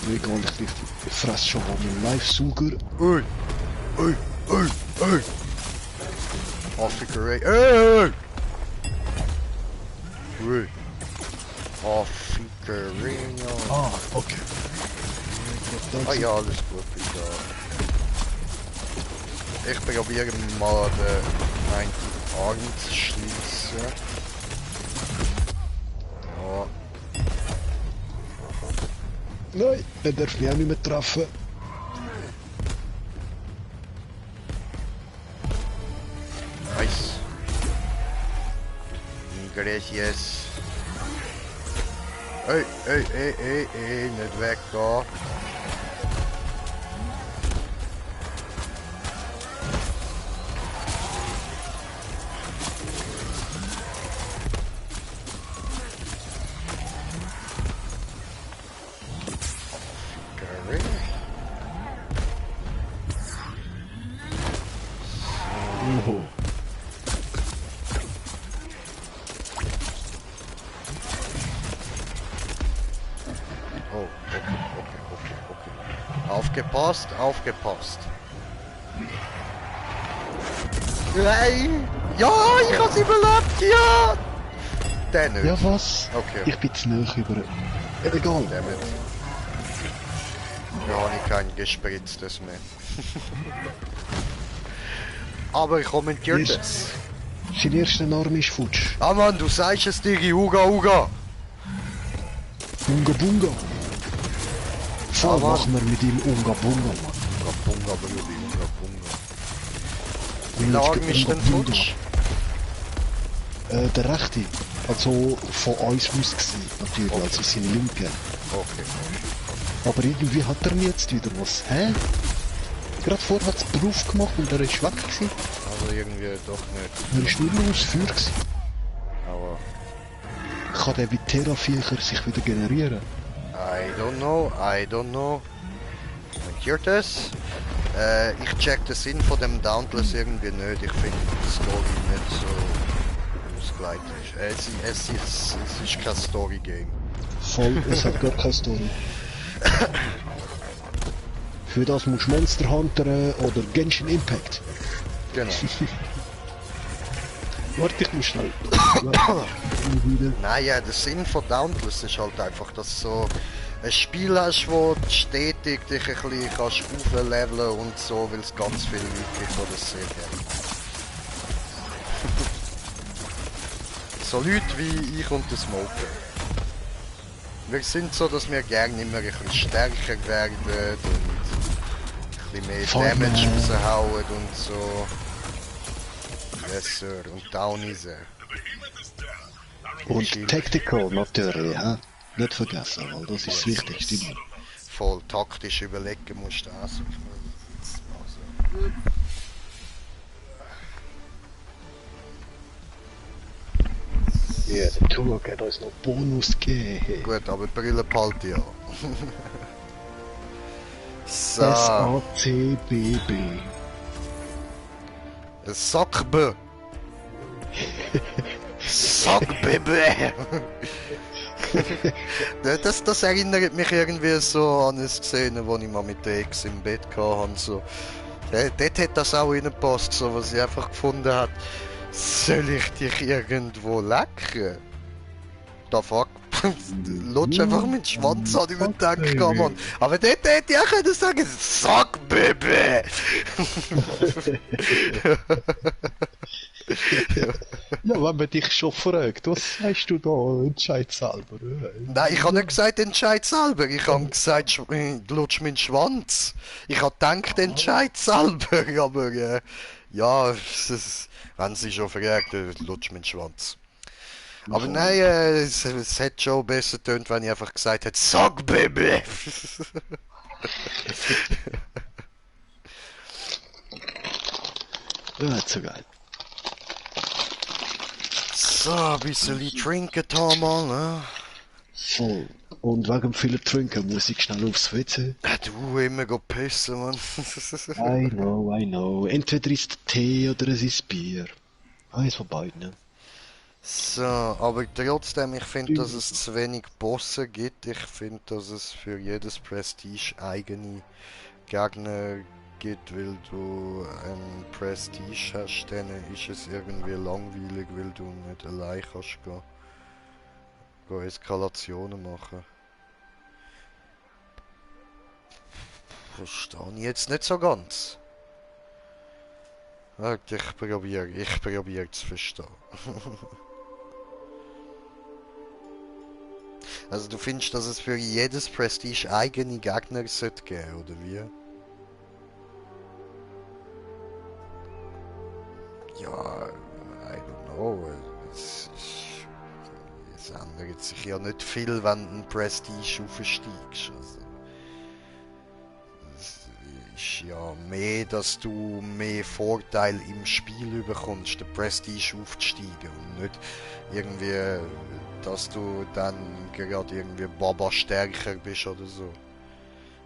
Nu kan ik echt fras schon op mijn live-zoeker. Ui. Afrika Ray. Ui. Afrika Ray. Ah, oké. Ah ja, alles gut, ja. Ich probiere mal den einen Arm zu schließen. Ja. Nee, dat durf jij niet meer treffen. Nice. Gracias. Hey, nicht weggehen. Oh. Oh, okay. Aufgepasst. Nein! Ja, ich hab's überlebt, ja! Der nicht. Ja, was? Okay. Ich bin zu nahe über... Egal. Damit. Ja, habe ich kein gespritztes mehr. Aber ich kommentiere Yes. das. Zijn eerste Arm ist futsch. Ah Mann, du sagst es, Digi, Uga. Unga Bunga. Voll Mann. machen wir mit ihm Unga Bunga, Mann. Unga Brudi. Wie lang ist denn futsch? Der rechte. Also von uns aus gesehen, natürlich, Okay. also sein linker. Okay. Aber irgendwie hat er jetzt wieder was. Hä? Gerade vorher hat es Beruf gemacht und er ist weg gewesen. Also irgendwie doch nicht. Er ist nur noch aus Feuer gewesen. Aber Kann der Vitera-Viecher sich wieder generieren? I don't know. Kommentiert das? Ich check den Sinn von dem Dauntless irgendwie nicht. Ich finde die Story nicht so ausgeleitet. Es ist kein Story-Game. Voll, es hat gar keine Story. Für das musst du Monster Hunter oder Genshin Impact. Genau. Warte, ich muss schnell. Wieder. Naja, der Sinn von Dauntless ist halt einfach, dass du so ein Spiel hast, wo du stetig dich ein bisschen kannst aufleveln und so, weil es ganz viele Leute gibt, die das sehr gerne. So Leute wie ich und der Smoker. Wir sind so, dass wir gerne immer ein bisschen stärker werden und ein bisschen mehr Voll, Damage raushauen und so. Yes sir, und down ist er. Und Tactical natürlich, hä? Nicht vergessen, weil das ist das Wichtigste. Voll taktisch überlegen musst du das. Ja, der Tour hat uns noch Bonus gegeben. Gut, aber die Brille behalte ich ja. So, S-A-C-B-B. Sackbe. Sackbebe. Das erinnert mich irgendwie so an eine Szene, wo ich mal mit der Ex im Bett hatte. So. Dort hat das auch reingepasst, so was ich einfach gefunden hat. Soll ich dich irgendwo lecken? Da fuck. Lutsch einfach meinen Schwanz an über den Deck, Mann. Aber dort hätte ich auch können sagen, Sack, Baby! Ja, wenn man dich schon fragt, was sagst du da? Entscheid selber. Nein, ich habe nicht gesagt, entscheid selber. Ich habe gesagt, lutsch meinen Schwanz. Ich habe gedacht, entscheid selber, aber ja, wenn sie schon fragt, lutsch meinen Schwanz. Aber nein, es hätte schon besser getönt, wenn ich einfach gesagt hätte, sag Baby! Ja, nicht so geil. So, ein bisschen trinken da mal, ne? Voll. Und wegen vielen Trinken muss ich schnell aufs WC. Du immer go pissen, Mann. I know. Entweder ist es Tee oder es ist Bier. Eins von beiden. So, aber trotzdem, ich finde, dass es zu wenig Bosse gibt. Ich finde, dass es für jedes Prestige eigene Gegner gibt, weil du ein Prestige hast, dann ist es irgendwie langweilig, weil du nicht allein kannst gehen Eskalationen machen. Verstehe ich jetzt nicht so ganz. Warte, ich probiere zu verstehen. Also du findest, dass es für jedes Prestige eigene Gegner sollte geben, oder wie? Ja, I don't know. Es ändert sich ja nicht viel, wenn du ein Prestige aufsteigst. Also, es ist ja mehr, dass du mehr Vorteil im Spiel bekommst, den Prestige aufzusteigen und nicht irgendwie, dass du dann gerade irgendwie Baba stärker bist oder so.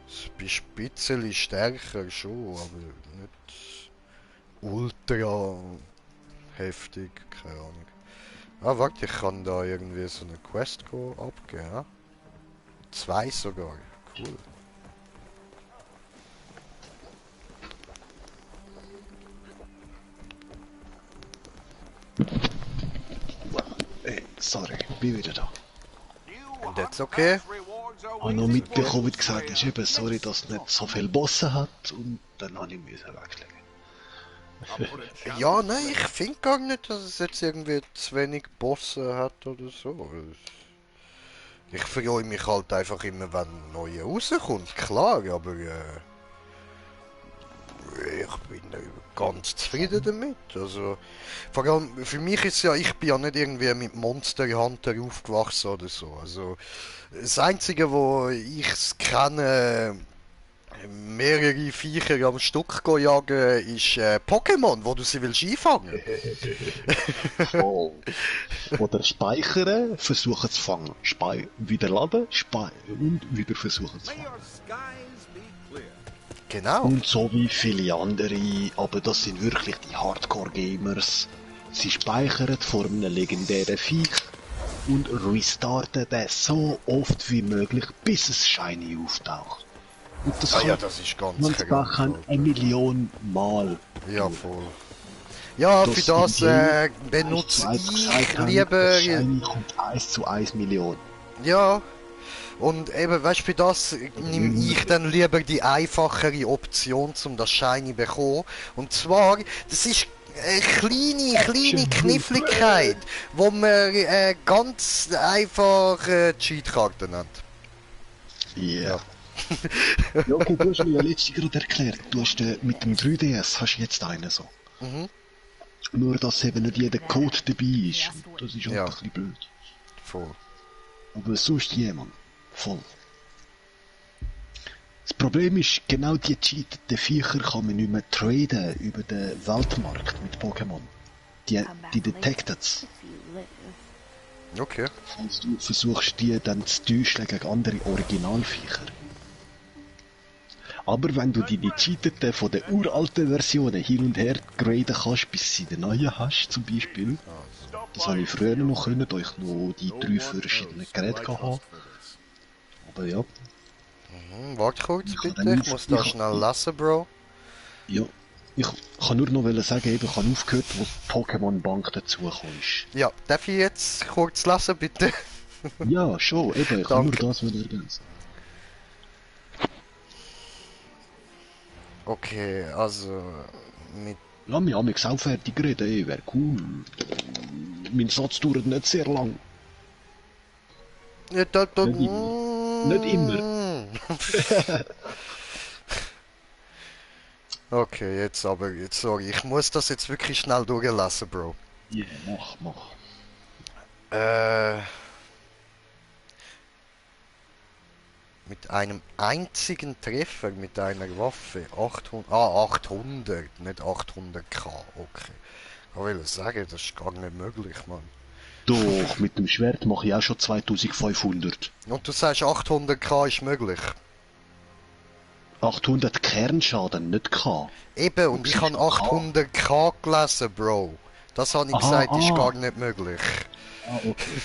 Du bist ein bisschen stärker schon, aber nicht ultra heftig, keine Ahnung. Ah, warte, ich kann da irgendwie so eine Quest abgeben, ja? 2 sogar, cool. Sorry, bin wieder da. That's okay. Ich habe noch mitbekommen, wie du gesagt hast, eben, sorry, dass es nicht so viele Bosse hat und dann habe ich mich wegschlagen. Ja, nein, ich finde gar nicht, dass es jetzt irgendwie zu wenig Bosse hat oder so. Ich freue mich halt einfach immer, wenn ein neuer rauskommt, klar, aber ich bin ganz zufrieden damit. Also, vor allem für mich ist ja, ich bin ja nicht irgendwie mit Monster Hunter aufgewachsen oder so. Also, das Einzige, wo ich kenne, mehrere Viecher am Stück jagen, ist Pokémon, wo du sie willst einfangen. Voll. Oder speichern, versuchen zu fangen. Wieder laden, und wieder versuchen zu fangen. Genau. Und so wie viele andere, aber das sind wirklich die Hardcore-Gamers. Sie speichern vor einem legendären Viech und restarten das so oft wie möglich, bis es Shiny auftaucht. Und das Ah ja, das ist ganz man krass. kann 1 Million Mal. Ja, voll. Ja, für das benutze ich lieber... Shiny kommt 1:1 Million. Ja, und eben, weißt du, für das nehme ich dann lieber die einfachere Option, um das Shiny zu bekommen. Und zwar, das ist eine kleine Kniffligkeit, wo man ganz einfach Cheatkarte nennt. Yeah. Ja, okay, du hast mir ja letztens gerade erklärt, du hast mit dem 3DS hast du jetzt einen so. Mhm. Nur, dass eben nicht jeder Code dabei ist. Das ist halt Ja. ein bisschen blöd. Voll. Aber sonst jemand. Voll. Das Problem ist, genau die cheateten Viecher kann man nicht mehr traden über den Weltmarkt mit Pokémon. Die detectet's. Okay. Falls du versuchst, die dann zu täuschen gegen andere Originalviecher. Aber wenn du die gecheateten von den uralten Versionen hin und her graden kannst, bis sie den neuen hast, zum Beispiel, das habe ich früher noch können, da ich noch die 3 verschiedenen Geräte hatte. Aber ja. Warte kurz Ich bitte, habe ich muss da schnell lesen, Bro. Ja, Ich kann nur noch sagen, eben, ich habe aufgehört, wo die Pokémon Bank dazugekommen ist. Ja, darf ich jetzt kurz lesen, bitte? Ja, schon, eben, ich kann nur Danke. das ergänzen. Okay, also mit Ja, wir haben mich auch fertig geredet, ey, wäre cool. Mein Satz dauert nicht sehr lang. ja, Nicht immer. Nicht immer. Okay, jetzt aber, jetzt sorry, ich muss das jetzt wirklich schnell durchlassen, Bro. Ja, mach. Äh, mit einem einzigen Treffer mit einer Waffe 800, nicht 800k, okay. Ich will sagen, das ist gar nicht möglich, Mann. Doch, mit dem Schwert mache ich auch schon 2500. Und du sagst 800k ist möglich. 800 Kernschaden, nicht K. Eben, und ich habe 800k gelesen, Bro. Das habe ich gesagt, ist gar nicht möglich. Ah, okay.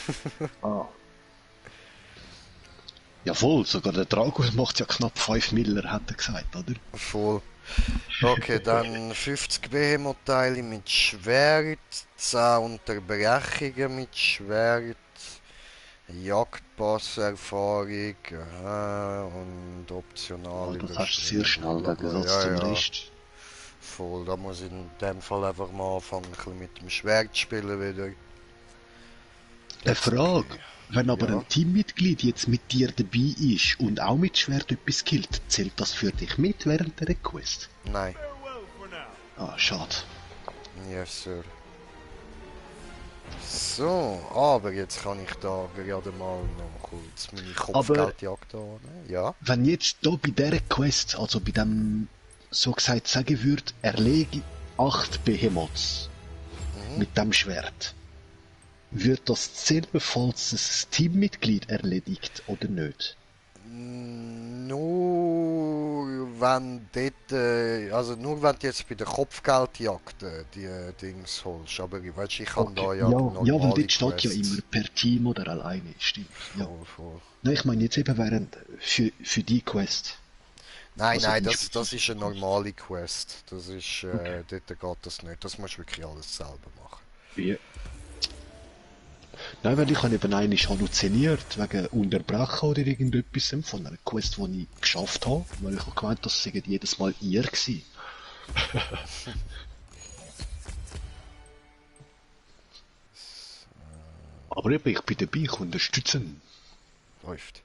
Ja voll, sogar der Drago macht ja knapp 5 Miller, hat er gesagt, oder? Voll. Okay, dann 50 Behemoth-Teile mit Schwert, 10 Unterbrechungen mit Schwert, Jagdpass-Erfahrung und optionale... Das hast du sehr schnell, der Gegensatz ja, zum ja, Rest. voll. Da muss ich in dem Fall einfach mal anfangen, ein bisschen mit dem Schwert spielen wieder. Eine Frage. Wenn aber Ja. ein Teammitglied jetzt mit dir dabei ist und auch mit Schwert etwas killt, zählt das für dich mit während der Quest? Nein. Ah, schade. Yes, Sir. So, aber jetzt kann ich da gerade mal noch kurz meine Kopfgeldjagd annehmen. Ja. Wenn jetzt da bei dieser Quest, also bei dem, so gesagt sagen würde, erlege 8 Behemoths mit dem Schwert, wird das zählen, falls es ein Teammitglied erledigt oder nicht? Nur wenn dort, also nur wenn du jetzt bei der Kopfgeldjagd die Dings holst, aber weißt, ich kann da ja ja, weil normale dort steht ja Quests. immer per Team oder alleine, stimmt. Ja. Voll. Nein, ich meine jetzt eben während, für die Quest. Nein, Also nein, die das ist eine normale Quest. Das ist, dort geht das nicht. Das musst du wirklich alles selber machen. Ja. Nein, weil ich habe eben einmal halluziniert, wegen Unterbrechen oder irgendetwas von einer Quest, die ich geschafft habe, weil ich habe gemeint, das sei jedes Mal ihr gewesen. Aber eben, ich bin dabei, ich unterstütze ihn. Läuft.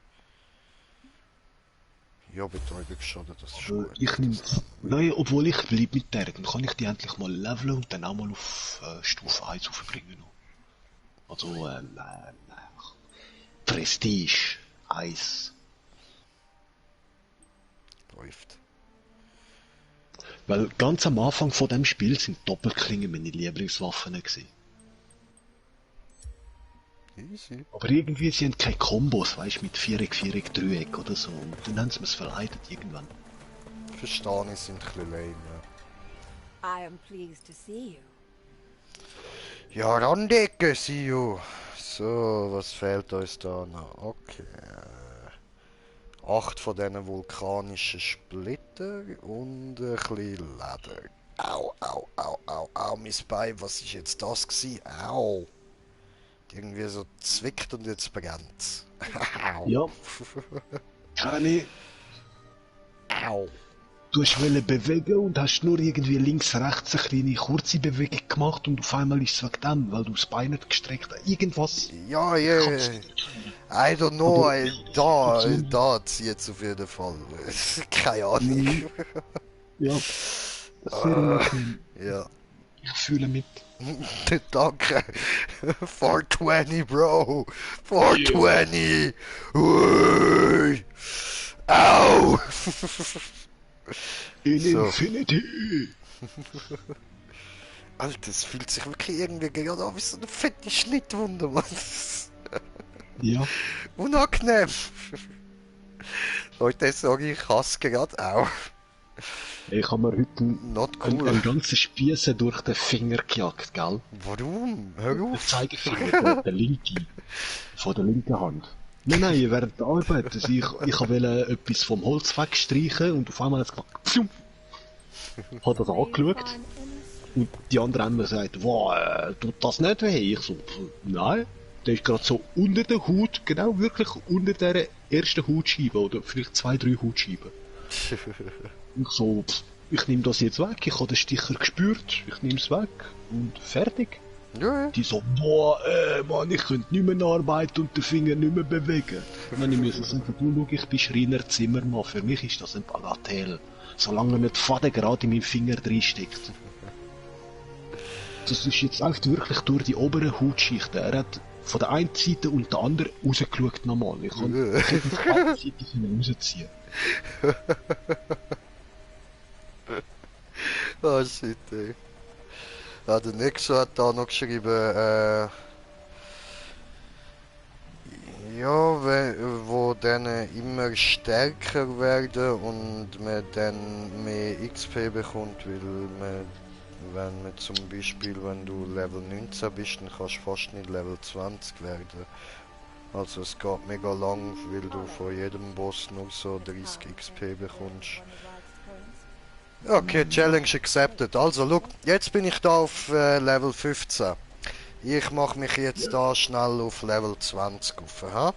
Ja, Betäubungsschade, das ist gut. Ich nehme, nein, obwohl ich bleibe mit der, dann kann ich die endlich mal leveln und dann auch mal auf Stufe 1 aufbringen. Also, Prestige 1. Läuft. Weil ganz am Anfang von dem Spiel sind Doppelklingen meine Lieblingswaffen gewesen. Easy. Aber irgendwie sie haben keine Kombos, weißt, mit Viereck, Viereck, Dreieck oder so. Und dann haben sie mir's verleidet irgendwann. Verstehe ich, sind ein bisschen lame, ja. I am pleased to see you. Ja, Randecke, see you. So, was fehlt uns da noch? Okay. 8 von diesen vulkanischen Splitter und ein bisschen Leder. Au, mein Bein, was ist jetzt das gewesen? Au. Irgendwie so zwickt und jetzt brennt's. Au. Ja. Keine, Au. du hast wollen bewegen und hast nur irgendwie links, rechts eine kleine kurze Bewegung gemacht und auf einmal ist es wegen dem, weil du das Bein nicht gestreckt hast. Irgendwas. Ja, ja. I don't know, da zieht's auf jeden Fall. Keine Ahnung. Ja. Sehr unangenehm. Ja. Ich fühle mit. Danke. 420, Bro. 420. Ui. Au. In So. Infinity. Alter, das fühlt sich wirklich irgendwie gerade an wie so eine fette Schnittwunde, Mann. Ja. Unangenehm. Leute, sage ich hasse gerade auch. Ich habe mir heute Not einen cool. ganzen Spieße durch den Finger gejagt, gell? Warum? Hör Der auf. Zeigefinger, der linke. Von der linken Hand. Nein, während der Arbeit. Also ich wollte etwas vom Holz wegstreichen und auf einmal hat es gemacht. Pfium. Hat das angeschaut und die anderen haben mir gesagt, wow, tut das nicht weh? Ich so, nein. Der ist gerade so unter der Haut, genau wirklich unter der ersten Hautscheibe oder vielleicht 2, 3 Hautscheiben. Und ich so, ich nehme das jetzt weg, ich habe den Sticher gespürt, ich nehme es weg und fertig. Ja, ja. Die so, boah, Mann, ich könnte nicht mehr arbeiten und den Finger nicht mehr bewegen. Und dann müssen sie sagen, du, schau, ich bin Schreiner Zimmermann, für mich ist das ein Bagatell. Solange nicht Faden gerade in meinem Finger drinsteckt. Das ist jetzt echt wirklich durch die oberen Hautschichten. Er hat von der einen Seite und der anderen rausgeschaut nochmal. Ich kann die andere Seite rausziehen. Oh shit, ey. Ja, der Nexo hat da noch geschrieben, ja, wo dann immer stärker werden und man dann mehr XP bekommt, weil man, wenn man zum Beispiel, wenn du Level 19 bist, dann kannst du fast nicht Level 20 werden. Also es geht mega lang, weil du von jedem Boss nur so 30 XP bekommst. Okay, Challenge accepted. Also, look, jetzt bin ich da auf Level 15. Ich mache mich jetzt da schnell auf Level 20 auf, ha?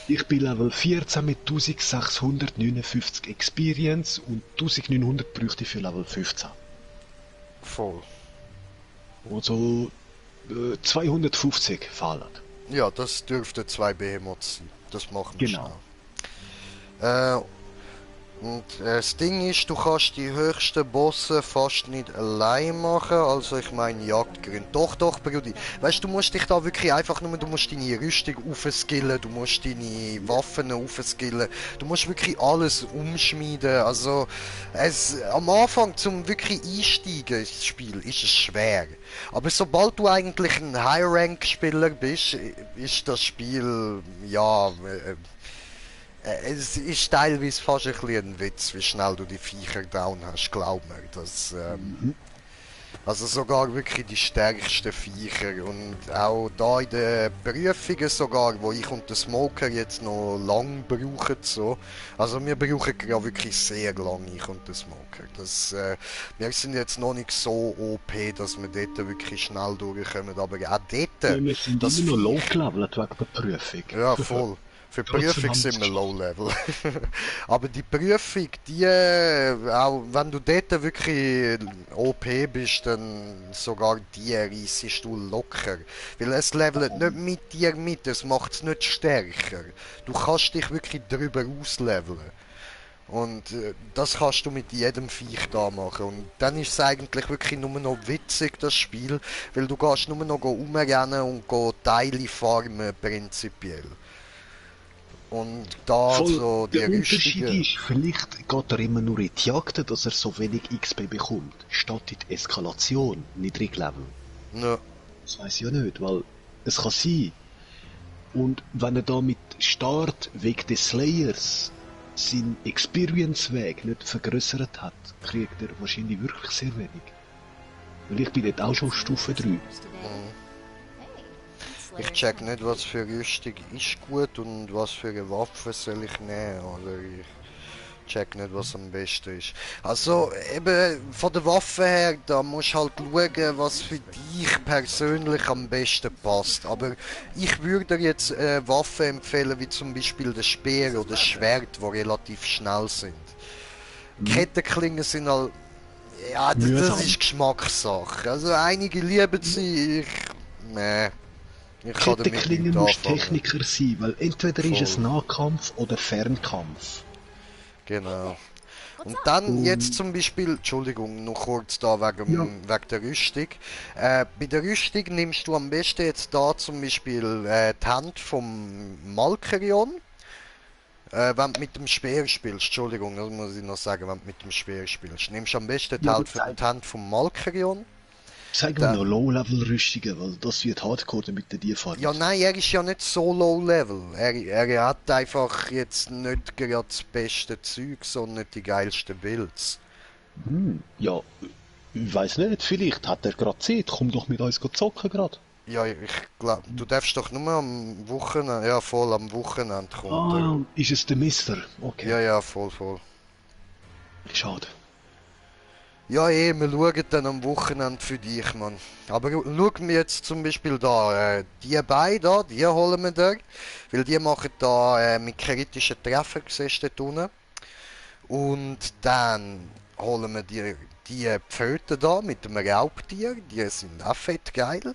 Ich bin Level 14 mit 1659 Experience und 1900 bräuchte ich für Level 15. Voll. Also 250 fehlen. Ja, das dürfte 2 Behemoths sein. Das machen wir Genau. schnell. Und das Ding ist, du kannst die höchsten Bosse fast nicht allein machen, also ich meine Jagdgründe. Doch, Brudi. Weißt du, musst dich da wirklich einfach nur, du musst deine Rüstung aufskillen, du musst deine Waffen aufskillen, du musst wirklich alles umschmieden. Also, am Anfang zum wirklich einsteigen ins Spiel ist es schwer. Aber sobald du eigentlich ein High-Rank-Spieler bist, ist das Spiel, ja... es ist teilweise fast ein bisschen ein Witz, wie schnell du die Viecher down hast, glaub mir. Das, also sogar wirklich die stärksten Viecher und auch da in den Prüfungen sogar, wo ich und der Smoker jetzt noch lang brauchen, so. Also wir brauchen ja wirklich sehr lang, ich und der Smoker. Das, wir sind jetzt noch nicht so OP, dass wir dort wirklich schnell durchkommen, aber auch dort... Wir sind das immer noch low-gelevelt wegen der Prüfung. Ja, voll. Für die Trotzdem Prüfung haben sind wir wir es Low-Level. Aber die Prüfung, die, auch wenn du dort wirklich OP bist, dann sogar die reissest du locker. Weil es levelt nicht mit dir mit, es macht es nicht stärker. Du kannst dich wirklich drüber ausleveln. Und das kannst du mit jedem Viech da machen. Und dann ist es eigentlich wirklich nur noch witzig, das Spiel, weil du gehst nur noch rumrennen und Teile farmen prinzipiell. Und da Voll, so die der Unterschied Rüstungen... ist, vielleicht geht er immer nur in die Jagd, dass er so wenig XP bekommt, statt in die Eskalation, Niedriglevel. Ja, Das weiß ich ja nicht, weil es kann sein. Und wenn er da mit Start wegen des Slayers seinen Experience-Weg nicht vergrößert hat, kriegt er wahrscheinlich wirklich sehr wenig. Weil ich bin dort auch schon Stufe 3. ich check nicht, was für Rüstung ist gut und was für eine Waffe soll ich nehmen. Oder ich check nicht, was am besten ist. Also, eben, von der Waffe her, da musst du halt schauen, was für dich persönlich am besten passt. Aber ich würde dir jetzt Waffen empfehlen, wie zum Beispiel der Speer oder das Schwert, die relativ schnell sind. Kettenklingen sind halt... Ja, das Mühsam. ist Geschmackssache. Also, einige lieben sie, nee. Ich kann damit Kettenklingen nicht muss anfangen. Techniker sein, weil entweder ist es Voll. Nahkampf oder Fernkampf. Genau. Und dann jetzt zum Beispiel, Entschuldigung, noch kurz da wegen der Rüstung. Bei der Rüstung nimmst du am besten jetzt da zum Beispiel die Hand vom Malkerion. Wenn du mit dem Speer spielst, Entschuldigung, das muss ich noch sagen, wenn du mit dem Speer spielst. Nimmst du am besten Ja, die Hand vom Malkerion. Zeig mir noch Low-Level-Rüstungen, weil das wird hardcore, damit der die fahren. Ja, nein, er ist ja nicht so low-level. Er hat einfach jetzt nicht gerade das beste Zeug, sondern nicht die geilsten Builds. Ja, ich weiß nicht, vielleicht hat er gerade Zeit, komm doch mit uns zocken gerade. Ja, ich glaube, du darfst doch nur am Wochenende, ja voll am Wochenende kommen. Ist es der Mister? Okay, Ja, voll. schade. Ja, wir schauen dann am Wochenende für dich, Mann. Aber schau mir jetzt zum Beispiel da, die beiden da, die holen wir da. Weil die machen da mit kritischen Treffer, siehst du dort unten. Und dann holen wir die Pföte da mit dem Raubtier. Die sind auch fett geil.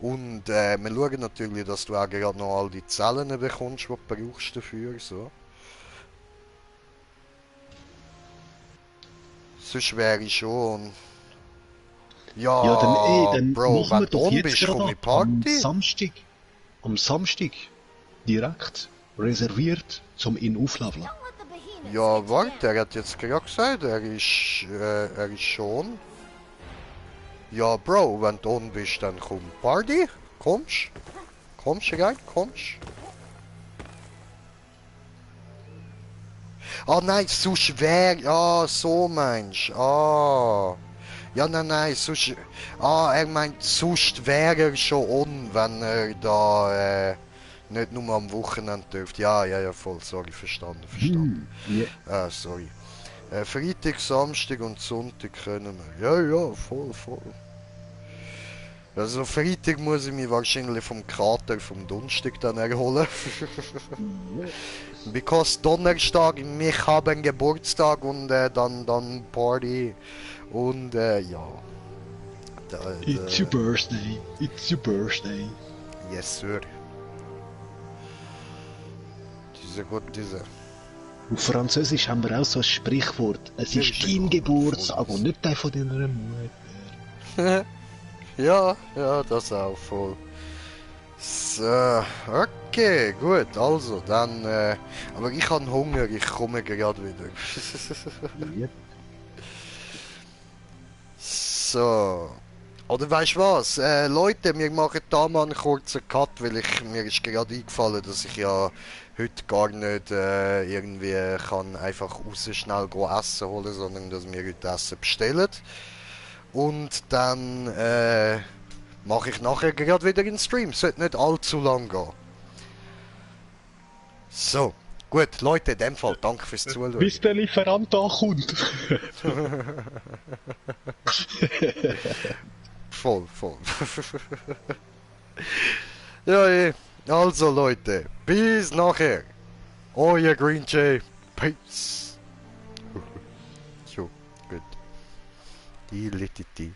Und wir schauen natürlich, dass du auch gerade noch all die Zellen bekommst, die du brauchst dafür. So. Sonst wäre ich schon... Ja, Ja, dann Bro, machen wir wenn du doch on jetzt bist, gerade komm in ab. Am Party. Samstag. Am Samstag. Direkt. Reserviert, zum ihn aufleveln. Don't let the behemoths Ja, get you warte, down. er hat jetzt gerade gesagt, er ist schon. Ja, Bro, wenn du on bist, dann komm Party. Kommst? Kommst du rein? Kommst? Ah nein, so schwer. Ah, so meinst du. Ah. Ja, nein, sonst... Ah, er meint, sonst wäre er schon on, wenn er da nicht nur am Wochenende dürfte. Ja, voll, sorry, verstanden. Ja. Sorry. Freitag, Samstag und Sonntag können wir. Ja, voll. Also Freitag muss ich mich wahrscheinlich vom Kater vom Donnerstag dann erholen. Because Donnerstag, ich habe einen Geburtstag und dann Party. Und ja. It's your birthday. It's your birthday. Yes, sir. Diese. Auf Französisch haben wir auch so ein Sprichwort. Es Ja, ist ist dein egal. Geburtstag und nicht der von deiner Mutter. Ja, das auch voll. So, okay, gut, also, dann, aber ich habe Hunger, ich komme gerade wieder. Ja. So. Oder weißt du was? Leute, wir machen da mal einen kurzen Cut, weil mir ist gerade eingefallen, dass ich ja heute gar nicht irgendwie kann einfach raus schnell Essen holen, sondern dass wir heute Essen bestellen. Und dann mache ich nachher gerade wieder einen Stream. Sollte nicht allzu lang gehen. So. Gut, Leute, in dem Fall, danke fürs Zuschauen. Bis der Lieferant ankommt. Voll. Ja, also Leute, bis nachher. Euer Green Jay. Peace. So, gut. Die Lititi.